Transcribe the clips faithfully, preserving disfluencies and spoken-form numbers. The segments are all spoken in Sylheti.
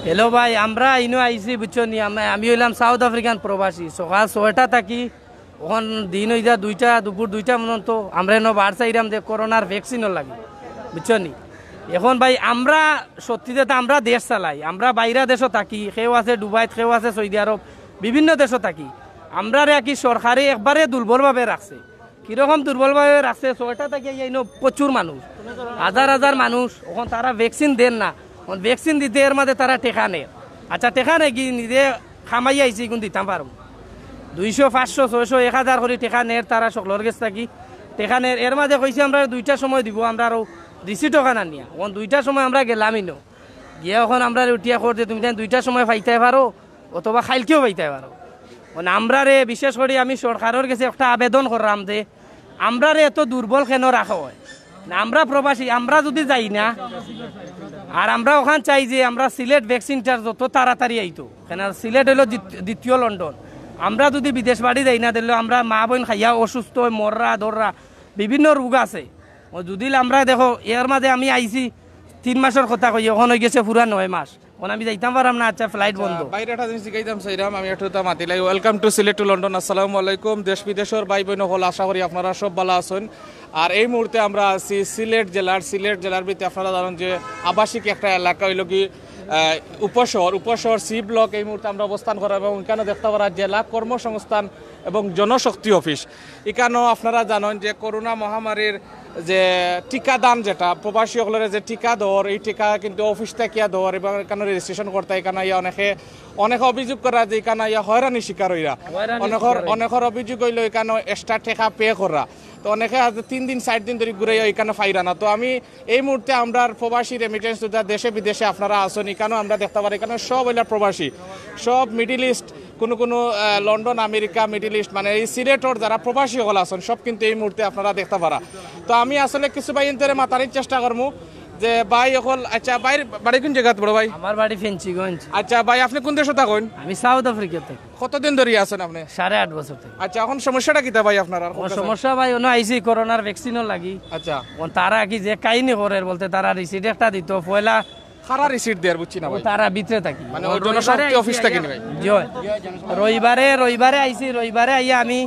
হ্যালো ভাই, আমরা ইনো আইছি, বুঝছো নি? আমি, আমি অইলাম সাউথ আফ্রিকান প্রবাসী। সকাল ছয়টা থাকি অখন দিন অইযা দুইটা, দুপুর দুইটা পর্যন্ত আমরা এনো বার চাইরাম যে করোনার ভ্যাকসিনর লাগি, বুঝছো নি? এখন ভাই, আমরা সত্যিতে তো আমরা দেশ চালাই, আমরা বাইরা দেশও থাকি, কেউ আছে ডুবাইত, কেউ আছে সৌদি আরব, বিভিন্ন দেশও থাকি। আমরারে আর কি সরকারে একবারে দুর্বলভাবে রাখছে। কিরকম দুর্বলভাবে রাখছে? ছয়টা থাকি আইয়া ইনো প্রচুর মানুষ, হাজার হাজার মানুষ, অখন তারা ভ্যাকসিন দেন না। অখন ভ্যাকসিন দিতে এর মাঝে তারা টেকা নেয়। আচ্ছা, টেকা নেয় কি? নিজে কামাই আইছি, ইগুন দিতাম পারমু। দুইশো, পাঁচশো, ছয়শো, এক হাজার করি টেকা নেয় তারা সকলর গেছ থাকি। টেকা নেয়, এর মাঝে কইছে আমরা দুইটার সময় দিব, আমরা আরো রিসিট ওখানে নিয়া। অখন দুইটার সময় আমরা গেলামই নো। গিয়া অখন আমরা উঠিয়া কর যে তুমি তাই দুইটার সময় পাইতায় পারো, অথবা কাইলকেও পাইতায় পারো। মানে আমরারে বিশেষ করি আমি সরকারর গেছে একটা আবেদন করলাম যে আমরারে এত দুর্বল কেন রাখা হয়? না, আমরা প্রবাসী, আমরা যদি যাই না, আর আমরা ওখান চাই যে আমরা সিলেট ভ্যাকসিনটার যত তাড়াতাড়ি আইতো, কেন সিলেট হইলো দ্বিত-, দ্বিতীয় লন্ডন। আমরা যদি বিদেশ বাড়ি যাই না, তাহলে আমরা মা বোন খাইয়া অসুস্থ হই, মররা, ধররা, বিভিন্ন রোগ আছে। ও যদি আমরা দেখো, এর মাঝে আমি আইছি তিন মাসের কথা কই, এখন হয়ে গেছে পুরা নয় মাস। অখন আমি যাইতাম পারলাম না, আচ্ছা, ফ্লাইট বন্ধ। বাইরে একটা জিনিস জিগাইতাম চাইরাম, আমি একটু তা মাতিলাই। Welcome to Sylhet to London। আসসালামু আলাইকুম। দেশ বিদেশর ভাই বোন হকল, আশা করি আপনারা সব ভালা আছেন। আর এই মুহূর্তে আমরা আছি সিলেট জেলার, সিলেট জেলার ভিতরে আপনারা জানেন যে আবাসিক একটা এলাকা হইল কি, আহ, উপশহর, উপশহর সি ব্লক। এই মুহূর্তে আমরা অবস্থান করার এবং এখানে দেখতে পারা জেলা কর্মসংস্থান এবং জনশক্তি অফিস। এখানেও আপনারা জানেন যে করোনা মহামারীর যে টিকাদান, যেটা প্রবাসী সকলের যে টিকা দেওয়ার, এই টিকা কিন্তু অফিস থাকিয়া দেওয়ার এবং এখানে রেজিস্ট্রেশন করতে এখানে আইয়া অনেকে, অনেকে অভিযোগ করা যে এখানে আইয়া হয়রানি শিকার হইরা। হয়রানি অনেকর, শিকার হইরা। অনেকর অভিযোগ হইলো এখানে এক্সট্রা টেকা পে করা। তো অনেকে আজ তিন দিন, চার দিন ধরে ঘুরে এখানে পাইরা না। তো আমি এই মুহূর্তে আমরার প্রবাসী রেমিটেন্স যোদ্ধা দেশে বিদেশে আপনারা আছেন, এখানেও আমরা দেখতে পারি এখানে সব হইলা প্রবাসী, সব মিডল ইস্ট, কোনো কোনো, আহ, লন্ডন, আমেরিকা, মিডল ইস্ট, মানে এই সিলেটর যারা প্রবাসী সকল আছেন, সব কিন্তু এই মুহূর্তে আপনারা দেখতে পারা। তো আমি আসলে কিছু ভাই ইন্তরে মাতানির চেষ্টা করমু যে ভাই অকল, আচ্ছা, ভাইর বাড়ি কোন জায়গাত বড় ভাই? আমার বাড়ি ফেঞ্চিগঞ্জ। আচ্ছা ভাই, আপনি কোন দেশে থাকেন? আমি সাউথ আফ্রিকা থাকি। কতদিন ধরে আছেন আপনি? সাড়ে আট বছর থাকি। আচ্ছা, এখন সমস্যাটা কিতা ভাই আপনার? আর কোন আমার কাছে? সমস্যা ভাই, অনো আইছি করোনার ভ্যাকসিনও লাগি। আচ্ছা। ও তারা কি যে কাহিনী করে বলতে, তারা রিসিট একটা দিত পয়লা। কারা রিসিট দেয়ার বুঝছি না ও ভাই। তারা ভিতরে থাকি। মানে ও ওই জনশক্তি রবিবারে অফিস আইছি থাকি আইয়া। নি ভাই? জি অয়। রবিবারে, রবিবারে আইছি, রবিবারে আইয়া আমি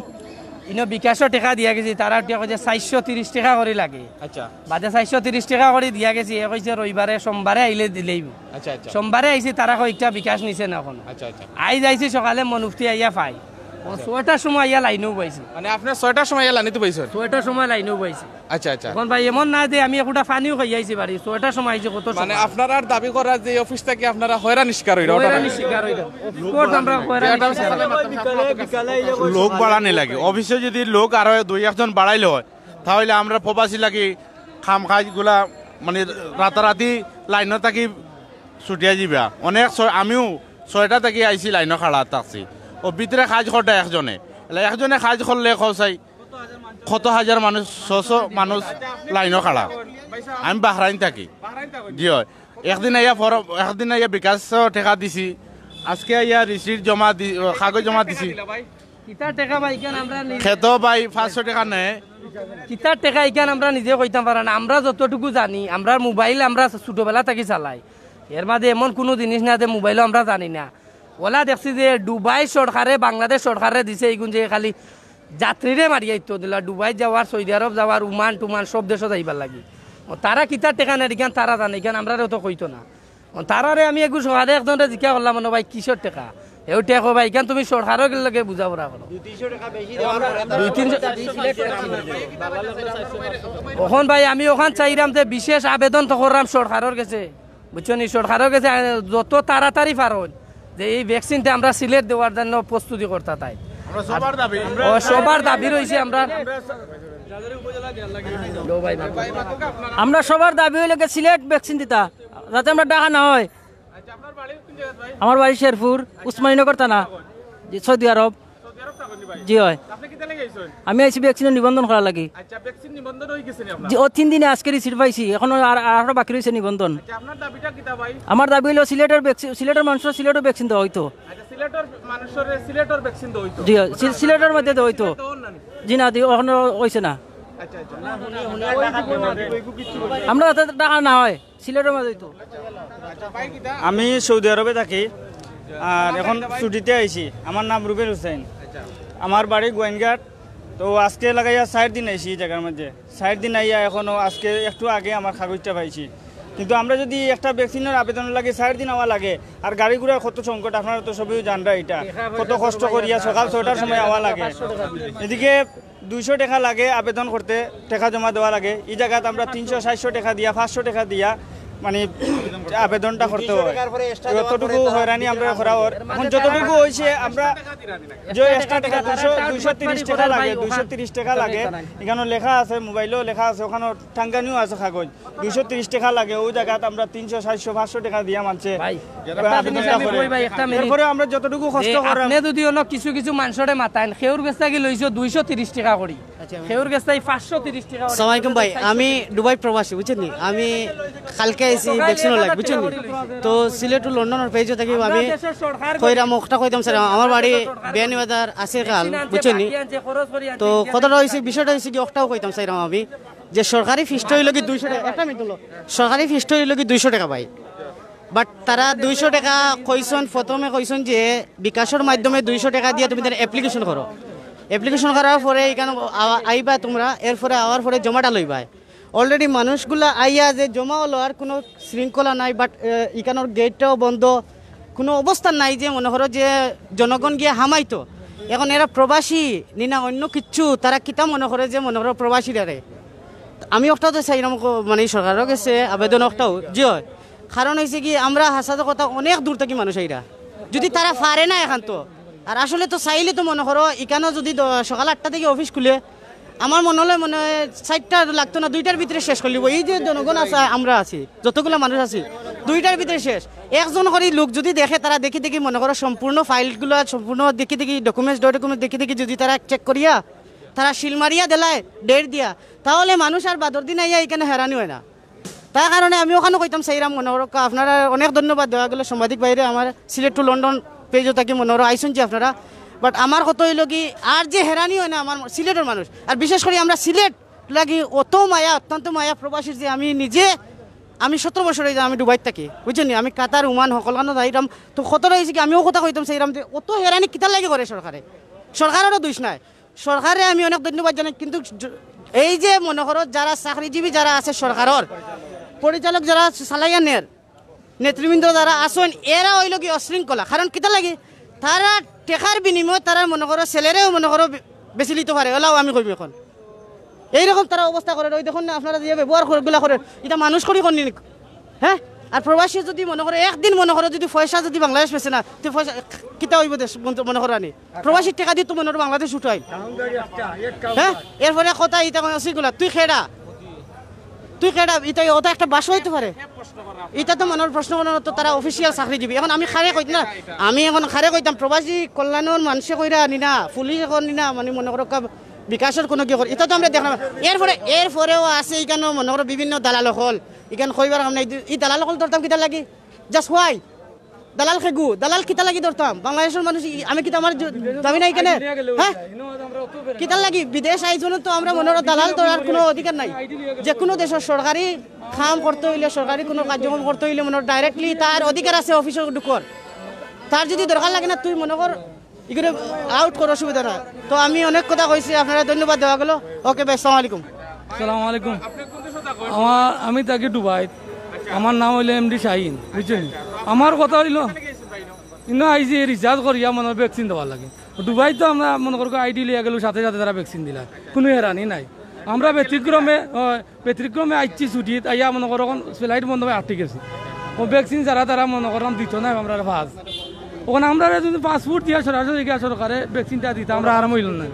ইনো বিকাশও টেকা দিয়া গেছি, তারা টেকা কইছে চারশো তিরিশ টেকা করি লাগে। আচ্ছা। বাদে চারশো তিরিশ টেকা করি দিয়া গেছি, এ কইছে রবিবারে, সোমবারে আইলে দিলেই। আচ্ছা, আচ্ছা। সোমবারে আইছি, তারা কয় একটা বিকাশ নিছে না এখন। আচ্ছা, আচ্ছা। আইজ আইছি সকালে মনুফতি আইয়া পাই। ও আচ্ছা। ছয়টার সময় আইয়া লাইনেও পাইছি। মানে আপনি ছয়টার সময় আইয়া লাইনে তো পাইছেন? ছয়টার সময় লাইনেও পাইছি। আচ্ছা, আচ্ছা। এখন ভাই এমন না যে আমি একটা পানিও খাই আইছি বাড়ি, ছয়টার সময় আইছি, কত মানে সময়? আপনারা দাবি করা যে অফিস থাকি আপনারা হয়রানি শিকার হইরা, ওটা না? হয়রানি শিকার হইরা। Of course আমরা হয়রানি এটা শিকার হইরা। লোক বাড়ানি লাগে। অফিসে যদি লোক আরো দুই একজন বাড়াইলে হয়, তাহলে আমরা প্রবাসী লাগি কাম কাজগুলা মানে রাতারাতি লাইনো থাকি ছুটিয়া যিবা। অনেক ছ-, আমিও ছয়টা থাকি আইছি, লাইনো খাড়া থাকছি। ও ভিতরে কাজ করতা একজনে, এলা একজনে কাজ করলে কও চাই কত হাজার মানুষ, ছশো মানুষ লাইনো খাড়া। আমি বাহরাইন থাকি। জি অয়। একদিন আইয়া ফর-, একদিন আইয়া বিকাশ টেকা দিছি, আজকে আইয়া রিসিট জমা দি-, কাগজ জমা দিছি। কিতা টেকা ভাই, ইখান আমরা নিজে খেতো ভাই পাঁচশো টেকা নেয়। কিতা টেকা ইখান আমরা নিজে কইতাম পারা না। আমরা যতটুকু জানি, আমরার মোবাইল আমরা ছোটবেলা থাকি চালাই। এর মাঝে এমন কুনু জিনিস না যে মোবাইলও আমরা জানি না। ওলা দেখছি যে দুবাই সরকারে, বাংলাদেশ সরকারে দিছে এইগুন যে খালি যাত্রীরে মারিয়া আইতো দিলা, দুবাই যাওয়ার, সৌদি আরব যাওয়ার, উমান টুমান সব দেশো যাইবার লাগি। ও তারা কিতা টেকা নেয় ইখান তারা জানে, ইখান আমরারেও তো কইতো না। ও তারারে আমি এগু সকালে একজনরে জিজ্ঞা করলাম, "মানে ভাই, কিসের টেকা?" এও টেকা ভাই, ইখান তুমি সরকারর লগে বুঝাপড়া করো। দুই তিনশো টেকা বেশি দেওয়া আমরা দুই তিনশো অখন ভাই, আমি অখান চাইরাম যে বিশেষ আবেদন তো করলাম সরকারর গেছে, বুঝছো নি? সরকারর গেছে, আহ, যত তাড়াতাড়ি পারইন যে এই ভ্যাকসিনটা আমরা সিলেট দেওয়ার জন্য প্রস্তুতি করতা তাই। আমরা সবার দাবি। ও, সবার দাবি রইছে আমরা। লো ভাই, মাতো। আমরা সবার দাবি অইলো গি সিলেট ভ্যাকসিন দিতা, যাতে আমরা ঢাকা না হয়। আচ্ছা, আপনার বাড়ি কোন জায়গাত ভাই? আমার বাড়ি শেরপুর, উসমানীনগর থানা। জি, সৌদি আরব। সৌদি আরব থাকইন নি ভাই? জি অয়। আপনি কিতা লাগি আইছেন? আমি আইছি ভ্যাকসিনর নিবন্ধন করার লাগি। আচ্ছা, ভ্যাকসিন নিবন্ধন হই গেছে নি আপনার? জি, ও তিন দিনে আজকে রিসিট পাইছি, এখনো আর, আর আরো বাকি রইছে নিবন্ধন। আচ্ছা, আপনার দাবিটা কিতা ভাই? আমার দাবি অইলো সিলেটর ভ্যাকসিন, সিলেটর মানুষরে সিলেটর ভ্যাকসিন দেওয়া অইতো। আচ্ছা, সিলেটর মানুষরে সিলেটর ভ্যাকসিন দেওয়া অইতো। জি অয়, সি-, সিলেটর মধ্যে দেওয়া অইতো। সিলেট দেওয়ার না নি? জি না, দি-, এখনো অইছে না। আমরা যাতে টাকা না হয়, সিলেটর মাঝে তো। আমি সৌদি আরবে থাকি, আর এখন ছুটিতে আইছি। আমার নাম রুবেল হোসেন, আমার বাড়ি গোয়াইনঘাট। তো আজকে লাগাইয়া চার দিন আইছি এই জায়গার মধ্যে। চার দিন আইয়া এখনো আজকে একটু আগে আমার কাগজটা পাইছি। কিন্তু আমরা যদি একটা ভ্যাকসিনের আবেদন লাগে, চার দিন আওয়া লাগে, আর গাড়ি ঘোড়ার কত সংকট, আপনারা তো সবই জানরা এটা, কত কষ্ট করিয়া সকাল ছয়টার সময় আওয়া লাগে। এদিকে দুইশো টাকা লাগে আবেদন করতে, টাকা জমা দেওয়া লাগে। এই জায়গাত আমরা তিনশো চারশো টাকা দিয়া, পাঁচশো টাকা দিয়া, মানে, আবেদনটা করতে হয়। যতটুকু হয়রানি আমরা করা ওর, এখন যতটুকু হয়েছে আমরা যে এক্সট্রা টাকা দুইশো, দুইশো তিরিশ টাকা লাগে, দুইশো তিরিশ টাকা লাগে। এখানে লেখা আছে, মোবাইলেও লেখা আছে, ওখানে টাঙ্গানিও আছে কাগজ। দুইশো তিরিশ টাকা লাগে, ওই জায়গাত আমরা তিনশো, চারশো, পাঁচশো টাকা দিয়া মানছে। ভাই, একটা জিনিস আবেদনটা আমি করে। কই ভাই, একটা মিনিট। এরপরে আমরা যতটুকু কষ্ট যে করার আপনি যদি অন্য কিছু কিছু মানুষরে মাতাইন, কেউর গেছ থাকি লইছো দুইশো তিরিশ টাকা করি, কেউর গেছ থাকি পাঁচশো তিরিশ টাকা করি। আসসালামু আলাইকুম ভাই, আমি দুবাই প্রবাসী, বুঝছেন নি? আমি কালকে আইছি ভ্যাকসিন লাগে, বুঝছেন নি? তো সিলেট টু লন্ডনের পেজও থাকি আমি কইরাম, একটা কইতাম স্যার, আমার বাড়ি বিয়ানীবাজার আছে কাল, বুঝছেন নি? তো কথাটা হইছে, বিষয়টা হইছে কি, ওটাও কইতাম চাইরাম আমি, যে সরকারি ফিসটা হইল কি দুইশো টাকা, একটা মিনিট হলো, সরকারি ফিসটা হইল কি দুইশো টাকা ভাই। বাট তারা দুইশো টাকা কইছন, প্রথমে কইছন যে বিকাশর মাধ্যমে দুইশো টাকা দিয়া তুমি তার অ্যাপ্লিকেশন করো। অ্যাপ্লিকেশন করার পরে এখানে আওয়া-, আইবা তোমরা, এরপরে আওয়ার পরে জমাটা লইবায়। অলরেডি মানুষগুলা আইয়া যে জমা হলো, আর কোনো শৃঙ্খলা নাই, বাট এখানোর গেটটাও বন্ধ, কোনো অবস্থা নাই যে মনে করো যে জনগণ গিয়া হামাইতো। এখন এরা প্রবাসী নি না অন্য কিচ্ছু, তারা কিতা মনে করে যে মনে করো প্রবাসীরারে। আমি ওটাও তো চাইলাম ক-, মানে সরকারের গেছে আবেদন ওটাও যে হয়, কারণ হইছে কি আমরা হাসাতে কথা অনেক দূর থাকি মানুষ আইরা, যদি তারা পারে না এখান তো, আর আসলে তো চাইলে তো মনে করো এখানেও যদি দ-, সকাল আটটা থাকি অফিস খুলে, আমার মনে হয় মনে হয় চারটা লাগতো না, দুইটার ভিতরে শেষ করলিব। এই যে জনগণ আছে, আমরা আছি, যতগুলা মানুষ আছি, দুইটার ভিতরে শেষ। একজন করি লোক যদি দেখে, তারা দেখি দেখি মনে করো সম্পূর্ণ ফাইলগুলা সম্পূর্ণ দেখি দেখি, ডকুমেন্টস ডকুমেন্টস দেখি দেখি যদি তারা চেক করিয়া তারা সিল মারিয়া দিলায় ডেট দিয়া, তাহলে মানুষ আর বাদর দিন আইয়া এখানে হেরানি হয় না। তার কারণে আমি ওখানে কইতাম চাইরাম মনে করো আপনারা অনেক ধন্যবাদ দেওয়া গেল সাংবাদিক ভাইরে, আমার সিলেট টু লন্ডন পেজও থাকি মনে করো আইসুন যে আপনারা। বাট আমার কথা হইল কি, আর যে হেরানি হয় না আমার সিলেটের মানুষ, আর বিশেষ করে আমরা সিলেট লাগি অত মায়া, অত্যন্ত মায়া প্রবাসীর যে আমি নিজে, আমি সতেরো বছর হয়ে যায় আমি দুবাইত থাকি, বুঝছেন নি? আমি কাতার, ওমান, হকলখানো যাইতাম। তো কতটা হয়েছে কি, আমিও কথা কইতাম চাইরাম যে অত হেরানি কিতার লাগি করে সরকারে, সরকারেরও দোষ নাই। সরকারে আমি অনেক ধন্যবাদ জানাই, কিন্তু য-, এই যে মনে করো যারা চাকরিজীবী যারা আছে সরকারের, পরিচালক যারা চালাইয়া নের, নেতৃবৃন্দ যারা আছেন, এরা হইল কি অশৃঙ্খলা। কারণ কিতা লাগি? তারা টেকার বিনিময়ে তারা মনে করো স্যালারিও মনে করো বে-, বেশি নিতে পারে, ওলাও আমি কইব এখন। এইরকম তারা অবস্থা করে, ওই দেখুন না আপনারা যে ব্যবহার করে, গুলা করে, এটা মানুষ করি করনি নি? হ্যাঁ? আর প্রবাসী যদি মনে করে একদিন মনে করো যদি পয়সা যদি বাংলাদেশ পেছে না, তো পয়সা কিতা হইব দেশ মনে, মনে করো আনি? প্রবাসীর টাকা দিয়ে তো মনে করো বাংলাদেশ উঠাই। হ্যাঁ? এরপরে কথা এটা কোনো সিগুলা, তুই খেড়া, তুই খেড়া, এটা ওটা একটা ভাষা হইতে পারে। এটা তো মনে হয় প্রশ্ন মনে হতো তারা অফিসিয়াল চাকরিজীবী। এখন আমি খারে কইতাম না, আমি এখন খারে কইতাম প্রবাসী কল্যাণর মানুষে কইরা আনি না, পুলিশে করি না, মানে মনে করো কা-, বিকাশের কোনো কি করি, এটা তো আমরা দেখলাম। এরপরে, এরপরেও আছে এখানে মনে করো বিভিন্ন দালাল হকল, এখানে কইবার কাম নাই। এই দালাল হকল ধরতাম কিতার লাগি? Just why? দালাল খেগু, দালাল কিতা লাগি ধরতাম? বাংলাদেশের মানুষ ই-, আমি কিতা আমার জ-, দাবি নাই কেনে? হ্যাঁ? কিতার লাগি? বিদেশ আইজন্য তো আমরা মনে করো দালাল ধরার কোনো অধিকার নাই। যে কোনো দেশের সরকারি কাম করতে হইলে, সরকারি কোনো কার্যক্রম করতে হইলে মনে করো ডাইরেক্টলি তার অধিকার আছে অফিসে ঢুকর। তার যদি দরকার লাগে না, তুই মনে কর ইগুরে আউট কর, অসুবিধা না। তো আমি অনেক কথা কইছি, আপনারা ধন্যবাদ দেওয়া গেল। ওকে ভাই, আসসালামু আলাইকুম। আসসালামু আলাইকুম। আমার, আমি থাকি দুবাইত। আমার নাম হইলো এমডি শাহিন, বুঝছেন? আমার কথা হইলো, ইনো আইছি রিচার্জ করিয়া মনে হয় ভ্যাকসিন দেওয়ার লাগে। দুবাই তো আমরা মনে করো আইডি লইয়া গেল, সাথে সাথে তারা ভ্যাকসিন দিলা, কোনো হেরানি নাই। আমরা ব্যতিক্রমে, আহ, ব্যতিক্রমে আইছি ছুটিত, আইয়া মনে করো এখন ফ্লাইট বন্ধ হয়ে আটকে গেছি। ও ভ্যাকসিন যারা তারা মনে করলাম দিত না আমরা পাস। ওখানে আমরা যদি পাসপোর্ট দিয়া সরাসরি গিয়া সরকারে ভ্যাকসিনটা দিতাম, আমরা আরাম হইল না।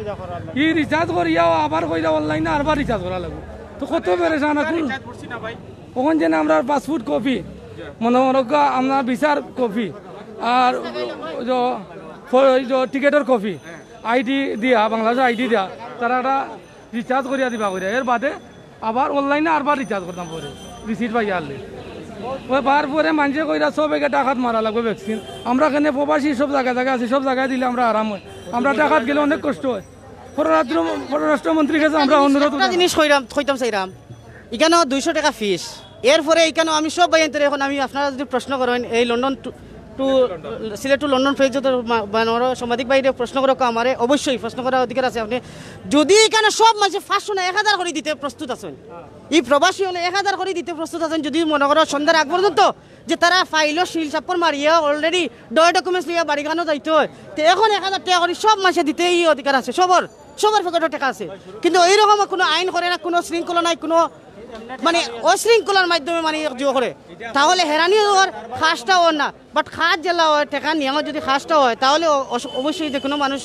ই রিচার্জ করিয়াও আবার কইরা অনলাইনে আরবার রিচার্জ করা লাগবে। তো কত পেরেশান এখন। ওখানে যেন আমরা পাসপোর্ট কপি, মনে করো আমরা ভিসার কপি, আর ওই যে, ওই যে টিকিটের কপি, আইডি দিয়া, বাংলাদেশ আইডি দিয়া, তারা একটা রিচার্জ করিয়া দিবা করিয়া, এর বাদে আবার অনলাইনে আরবার রিচার্জ করতাম পরে, রিসিট পাই আনলে। ওই বার পরে মানুষে কইরা সব একে টাকাত মারা লাগবে ভ্যাকসিন। আমরা এখানে প্রবাসী সব জায়গায় জায়গায় আছি, সব জায়গায় দিলে আমরা আরাম হয়। আমরা টাকাত গেলে অনেক কষ্ট হয়। পররাষ্ট্র পররাষ্ট্রমন্ত্রীর কাছে আমরা অনুরোধ একটা জিনিস কইরাম, কইতাম চাইরাম, ইখানো দুইশো টেকা ফিস। এরপরে ইখানো আমি সব ভাইয়াইন্তরে, এখন আমি আপনারা যদি প্রশ্ন করেন, এই London to, to, Sylhet to London phase যত মা-, মানে, ওরা সাংবাদিক ভাইরে প্রশ্ন করো আমারে, অবশ্যই প্রশ্ন করার অধিকার আছে আপনি। যদি ইখানো সব মাসে পাঁচশো না এক হাজার করি দিতে প্রস্তুত আছেন, এই প্রবাসী হলে এক হাজার করি দিতে প্রস্তুত আছেন, যদি মনে করো সন্ধ্যার আগ পর্যন্ত যে তারা ফাইলও সিল সাপ্পর মারিয়া already ডয় ডকুমেন্টস লইয়া বাড়িখানো যাইতে হয়, তো এখন এক হাজার টেকা করি সব মাসে দিতে এই অধিকার আছে সবর, সবর পকেটও টেকা আছে। কিন্তু এইরকম কোনো আইন করে না, কোনো শৃঙ্খলা নাই, কোনো মানে অশৃঙ্খলার মাধ্যমে মানে ইয়ে করে, তাহলে হেরানি হওয়ার কাজটা ওর না। বাট কাজ জেলা হয়, টেকা নিয়ে যদি কাজটা হয়, তাহলে অ-, অস-, অবশ্যই যে কোনো মানুষ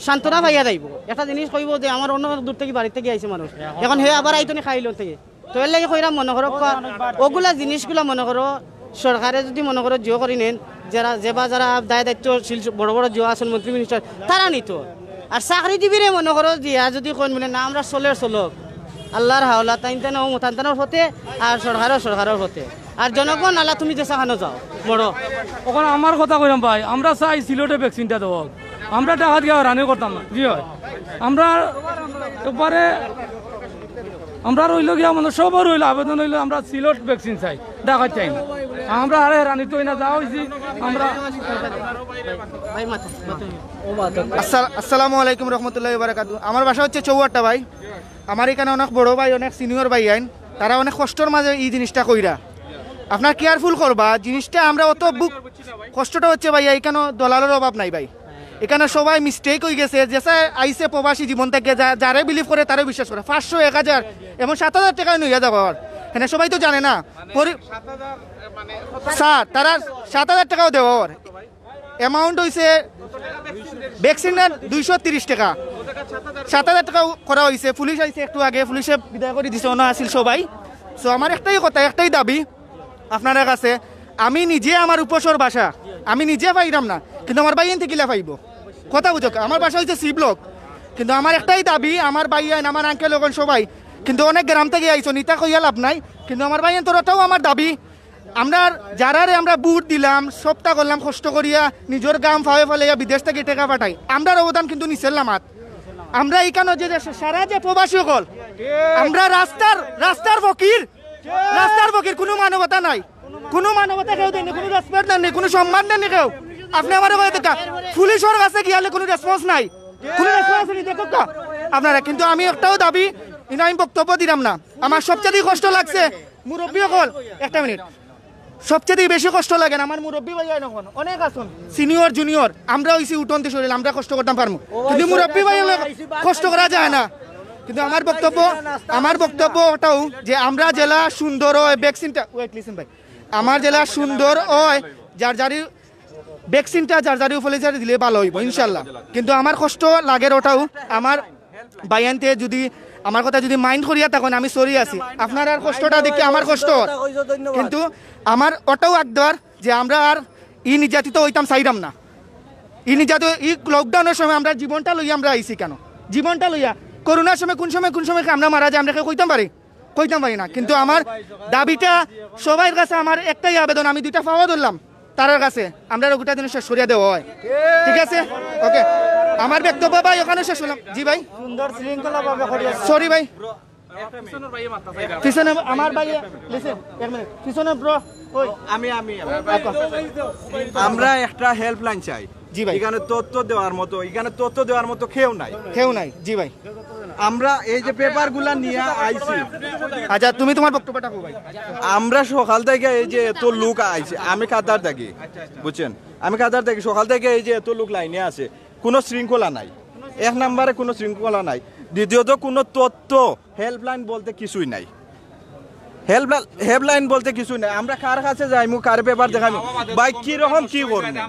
সান্ত্বনা পাইয়া যাইব। একটা জিনিস কইব যে আমার অন্য দূর থেকে বাড়ি থেকে আইছে মানুষ, এখন হে আবার আইতো নি খাইলো থেকে। তো এর লাগি কইরাম মনে করো ক-, ওগুলা জিনিসগুলা মনে করো সরকারে যদি মনে করো জিও করি নেন, যারা যে বা যারা দায় দায়িত্বশীল বড় বড় জিও আছেন মন্ত্রী মিনিস্টার, তারা নিত। আর চাকরিজীবীরে মনে করো দিয়া যদি কইন মানে না আমরা চলের চলক, আল্লাহর হাওলা তাইন তানো তান তানোর পথে, আর সরকারও সরকারের পথে। আর জনগণ আল্লাহ তুমি যে সাহানো যাও, বড়। এখন আমার কথা কইলাম ভাই, আমরা চাই সিলেটে ভ্যাকসিনটা দেওয়া হোক। আমরা টাকা দিয়া রানি করতাম না, জি হয়। আমরা একবারে আমরা রইল গিয়া মানে সবর রইল আবেদন হইল আমরা সিলেট ভ্যাকসিন চাই, ঢাকা চাই না। আমরা আরে রানি তো না যা হইছি আমরা। আসসাল-, আসসালামু আলাইকুম রহমতুল্লাহ বারাকাতু। আমার বাসা হচ্ছে চৌহাট্টা ভাই। আমার এখানে অনেক বড় ভাই, অনেক সিনিয়র ভাই আইন, তারা অনেক কষ্টর মাঝে এই জিনিসটা কইরা। আপনার কেয়ারফুল করবা জিনিসটা, আমরা অত বুক কষ্টটা হচ্ছে ভাই, এখানে দলালের অভাব নাই ভাই। এখানে সবাই মিস্টেক হয়ে গেছে, যেসা আইছে প্রবাসী জীবন থেকে যা-, যারে বিলিভ করে তারে বিশ্বাস করে। পাঁচশো, এক হাজার এবং সাত হাজার টাকায় নইয়া যাবো আর এখানে সবাই তো জানে না। পরি-, স্যার, তারা সাত হাজার টাকাও দেওয়া ওর অ্যামাউন্ট হইছে ভ্যাকসিনের দুইশো তিরিশ টাকা। সাত হাজার টাকা করা হয়েছে। পুলিশ আইছে একটু আগে, পুলিশে বিদায় করে দিছে, ওনা আছিল সবাই। সো আমার একটাই কথা, একটাই দাবি আপনার কাছে, আমি নিজে আমার উপসর বাসা, আমি নিজে পাইরাম না, কিন্তু আমার ভাইয়াইন থাকিলা পাইব। কথা বুঝো, আমার বাসা হইছে সি ব্লক, কিন্তু আমার একটাই দাবি, আমার ভাইয়াইন, আমার আঙ্কেল ওখান সবাই, কিন্তু অনেক গ্রাম থেকে আইছো, নিতা কইয়া লাভ নাই, কিন্তু আমার ভাইয়াইন তোরাটাও আমার দাবি। আমরা যারারে আমরা ভোট দিলাম, সপ্তাহ করলাম কষ্ট করিয়া, নিজের গাম ফাওয়ে ফালাইয়া বিদেশ থেকে টাকা পাঠাই, আমরার অবদান কিন্তু নিচের লামাত। আমরা এখানে যে দেশে সারা যে প্রবাসী সকল, আমরা রাস্তার, রাস্তার ফকির, রাস্তার ফকির, কোনো মানবতা নাই, কোনো মানবতা কেউ দেয়নি, কোনো রেসপেক্ট দেননি, কোনো সম্মান দেননি কেউ। আপনি আমার কথা দেখা, পুলিশের কাছে গিয়ালে কোনো রেসপন্স নাই, কোনো রেসপন্স নেই। দেখো কা আপনারা, কিন্তু আমি একটাও দাবি, ইনো আমি বক্তব্য দিলাম না। আমার সবচেয়ে কষ্ট লাগছে মুরব্বী সকল, একটা মিনিট, সবচেয়ে বেশি কষ্ট লাগে না আমার মুরব্বী ভাইয়াইন, অনেক আছেন সিনিয়র জুনিয়র, আমরা হইছি উঠন্তি শরীর, আমরা কষ্ট করতাম পারমু, কিন্তু মুরব্বী ভাইয়াইন কষ্ট করা যায় না। কিন্তু আমার বক্তব্য, আমার বক্তব্য ওটাও যে আমরা জেলা সুন্দর হয় ভ্যাকসিনটা, ওয়েট লিসেন ভাই, আমার জেলা সুন্দর হয় যার যারই ভ্যাকসিনটা যার যারই উপরে যার দিলে ভালো হইব ইনশাল্লাহ। কিন্তু আমার কষ্ট লাগে ওটাও, আমার ভাইয়াইন্তে যদি আমার কথা যদি মাইন্ড করিয়া থাকেন, আমি সরি আছি। আপনারার কষ্টটা দেখি আমার কষ্ট হয়। কিন্তু আমার ওটাও একবার যে আমরা আর ই নির্যাতিত হইতাম চাইরাম না। ই নির্যাতিত, ই লকডাউনের সময় আমরা জীবনটা লইয়া আমরা আইছি কেন? জীবনটা লইয়া করোনার সময় কোন সময়, কোন সময় আমরা মারা যাই, আমরা কেউ কইতাম পারি? কইতাম পারি না। কিন্তু আমার দাবিটা সবার কাছে আমার একটাই আবেদন, আমি দুইটা পাওয়া ধরলাম তারার কাছে, আমরা ওগুটা যেন শেষ করিয়া দেওয়া হয়। ঠিক আছে, ওকে, আমার বক্তব্য ভাই ওখানে শেষ করলাম। জি ভাই, সুন্দর শৃঙ্খলা ভাবে করিয়া। সরি ভাই, পিছনে আমার ভাই, লিসেন, এক মিনিট, পিছনে ব্রো, ওই আমি আমি আমি। আচ্ছা। আমরা একটা হেল্পলাইন চাই। জি ভাই। এখানে তথ্য দেওয়ার মতো, এখানে তথ্য দেওয়ার মতো কেউ নাই। কেউ নাই, জি ভাই। আমরা এই যে পেপারগুলা নিয়ে আইছি। আচ্ছা, তুমি তোমার বক্তব্যটা কও ভাই। আমরা সকাল থেকে এই যে এত লোক আইছে, আমি কাতার থাকি, বুঝছেন, আমি কাতার থাকি, সকাল থেকে এই যে এত লোক লাইনে আছে, কোনো শৃঙ্খলা নাই। এক নম্বরে কোনো শৃঙ্খলা নাই, দ্বিতীয়ত কোনো তথ্য, হেল্পলাইন বলতে কিছুই নাই। হেল্পলাইন, হেল্পলাইন বলতে কিছু নাই। আমরা কার কাছে যাইমু, কার পেপার দেখাইমু, ভাই কি রকম কি করবো?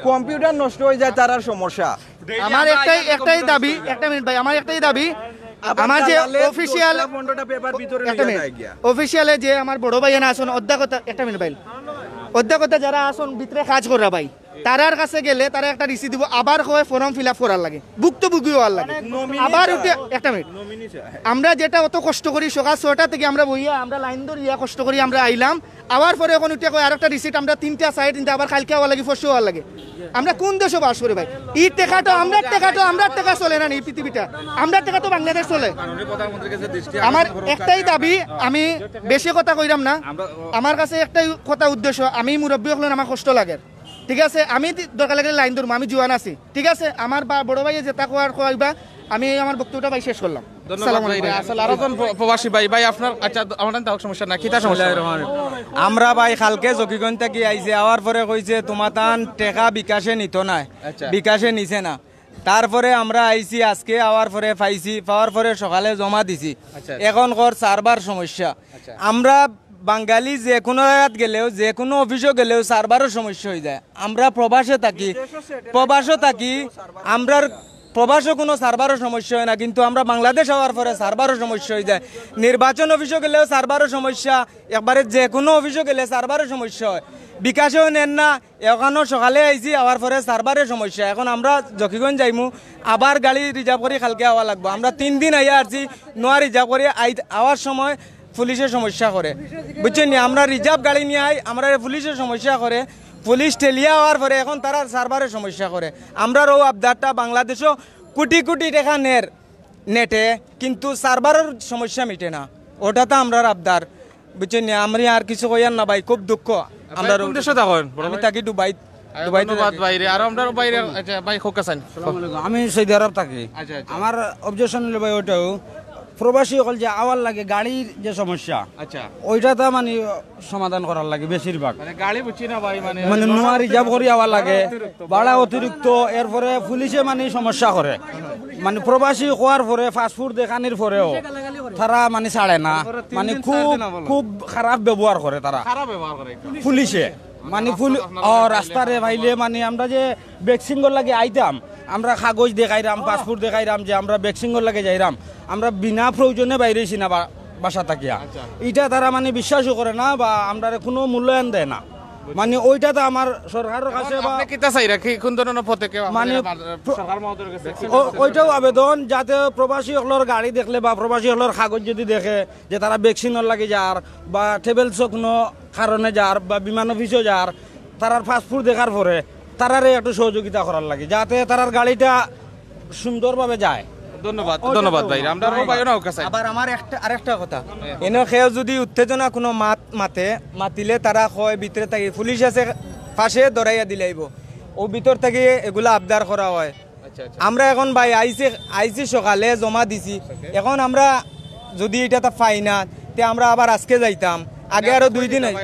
কম্পিউটার নষ্ট হয়ে যায়, তারার সমস্যা। আমার একটাই, একটাই দাবি, একটা মিনিট ভাই, আমার একটাই দাবি, আবার আমার যে চালালে অফিসিয়াল দশটা পনেরোটা পেপার ভিতরে একটা নিয়ে মিনিট। যায় গিয়া। অফিসিয়ালে যে আমার বড় ভাই এনে আসুন, অধ্যাপকতা, একটা মিনিট ভাই, অধ্যাপকতা যারা আসুন ভিতরে কাজ কররা ভাই, তারার কাছে গেলে তারা একটা রিসিট দিব, আবার কয় ফর্ম ফিল আপ করার লাগে, ভুক্তভোগী হওয়ার লাগে। আবার উঠে, একটা মিনিট, আমরা যেটা অত কষ্ট করি, সকাল ছয়টা থেকে আমরা বইয়া, আমরা লাইন ধরিয়া কষ্ট করি, আমরা আইলাম, আবার পরে এখন উঠে কয় আরেকটা রিসিট, আমরা তিনটা সাইড, কিন্তু আবার কালকে আওয়ার লাগে, পরশু আওয়ার লাগে। আমরা কোন দেশে বাস করি ভাই? এই টেকাটা, আমরা টেকাটা, আমরা টেকা চলে না নি এই পৃথিবীটা। আমরা টেকা তো বাংলাদেশ চলে। আমার একটাই দাবি, আমি বেশি কথা কইরাম না। আমার কাছে একটাই কথা, উদ্দেশ্য, আমি মুরব্বী অকলর আমার কষ্ট লাগে, ঠিক আছে? আমি তি-, দরকার লাগলে লাইন ধরবো, আমি জুয়ান আছি, ঠিক আছে? আমার বা-, বড় ভাইয়ে যেটা কওয়ার কইবা, আমি এই আমার বক্তব্যটা ভাই শেষ করলাম। ধন্যবাদ আসসালামু ভাই। আলাইকুম। আসলে আরো জন প্র-, প্রবাসী ভাই, ভাই আপনার, আচ্ছা, আমার টাইম থাকুক, সমস্যা নাই। কিতা সমস্যা? বিসমিল্লাহির রহমানির রহিম। আমরা ভাই কালকে জকিগঞ্জ থাকি আইছি, আওয়ার পরে কইছে তোমাতান টেকা বিকাশে নিত না, আচ্ছা। বিকাশে নিছে না। তারপরে আমরা আইছি আজকে, আওয়ার পরে পাইছি, পাওয়ার পরে সকালে জমা দিছি। আচ্ছা, আচ্ছা। এখন কর সার্ভার সমস্যা। আচ্ছা। আমরা বাঙালি যে কোনো জায়গাত গেলেও, যে কোনো অফিসও গেলেও সার্ভারও সমস্যা হয়ে যায়। আমরা প্রবাসে থাকি, প্রবাসও থাকি, আমরার প্রবাসও কোনো সার্ভারও সমস্যা হয় না, কিন্তু আমরা বাংলাদেশ আওয়ার পরে সার্ভারও সমস্যা হয়ে যায়। নির্বাচন অফিসও গেলেও সার্ভারও সমস্যা, একবারে যে কোনো অফিসও গেলে সার্ভারও সমস্যা হয়, বিকাশেও নেন না। এখানো সকালে আইছি, আওয়ার পরে সার্ভারের সমস্যা। এখন আমরা জকিগঞ্জ যাইমু, আবার গাড়ি রিজার্ভ করি কালকে আওয়া লাগবো। আমরা তিন দিন আইয়া আছি, নোয়া রিজার্ভ করি আই-, আওয়ার সময় পুলিশে সমস্যা করে, বুঝছইন নি? আমরা রিজার্ভ গাড়ি নিয়া আই, আমরারে পুলিশে সমস্যা করে, পুলিশ ঠেলিয়া আওয়ার পরে এখন তারা সার্ভারে সমস্যা করে। আমরার অউ আবদারটা, বাংলাদেশও কোটি কোটি টেকা নের নেটে, কিন্তু সার্ভারর সমস্যা মিটে না, ওটা তো আমরার আবদার, বুঝছইন নি? আমরা আর কিছু কইয়ার না ভাই, খুব দুঃখ। আমরা কোন দেশে থাকইন, বড় আমি ভাই? থাকি দুবাই। আচ্ছা, দুবাইতে ধন্যবাদ থাকি। ভাইরে। আর আমরা বাইরে, আচ্ছা, ভাই, হোক আছেন। আসসালামু আলাইকুম। আমি সৌদি আরব থাকি। আচ্ছা, আচ্ছা। আমার অবজেকশন হলো ভাই ওটাও, প্রবাসী অকল যে আওয়ার লাগে গাড়ির যে সমস্যা, আচ্ছা। ওইটা তো মানে সমাধান করার লাগে বেশিরভাগ। মানে গাড়ি বুঝছি না ভাই, মানে মানে নোয়া রিজার্ভ করি আওয়া লাগে, ভাড়া অতিরিক্ত, এরপরে পুলিশে মানে সমস্যা করে, মানে প্রবাসী হওয়ার পরে পাসপোর্ট দেখানির পরেও তারা মানে ছাড়ে না, মানে খুব খুব খারাপ ব্যবহার করে তারা। খারাপ ব্যবহার করে একটু। পুলিশে মানে পুলি-, ও, রাস্তারে ভাইলে মানে আমরা যে ভ্যাকসিনগর লাগি আইতাম, আমরা কাগজ দেখাইরাম, পাসপোর্ট দেখাইরাম যে আমরা ভ্যাকসিনগর লাগি যাইরাম, আমরা বিনা প্রয়োজনে বাইরেছি না বা-, বাসা থাকিয়া। আচ্ছা। ইটা তারা মানে বিশ্বাসও করে না বা আমরারে কোনো মূল্যায়ন দেয় না। মানে ওইটা তো আমার সরকারের কাছে বা আপনি কিতা চাইরা কি, কোন ধরনের পদক্ষেপ মানে আপনারা প্র-, সরকার মহোদয়ের কাছে? ও-, ওইটাও আবেদন, যাতে প্রবাসী অকলর গাড়ি দেখলে বা প্রবাসী অকলর কাগজ যদি দেখে যে তারা ভ্যাকসিনর লাগি যার বা ট্রাভেলসও কোনো কারণে যার বা বিমান অফিসও যার, তারার পাসপোর্ট দেখার পরে তারারে একটু সহযোগিতা করার লাগি, যাতে তারার গাড়িটা সুন্দরভাবে যায়। ধন্যবাদ, ওইটা ধন্যবাদ তো ভাই। না। আমরা ভাই, না, ওকে, স্যার। আবার আমার একটা, আরেকটা কথা, এনে কেউ যদি উত্তেজনা কোনো মাত মাতে, মাতিলে তারা কয় ভিতরে থাকি পুলিশ আছে, পাশে ধরাইয়া দিলাইব। ও ভিতর থাকি এগুলা আবদার করা হয়। আচ্ছা, আচ্ছা। আমরা এখন ভাই আইছি, আইছি সকালে জমা দিছি। এখন আমরা যদি এটা তা পাই না, তে আমরা আবার আজকে যাইতাম। আগে আরো দুই দিন আই-,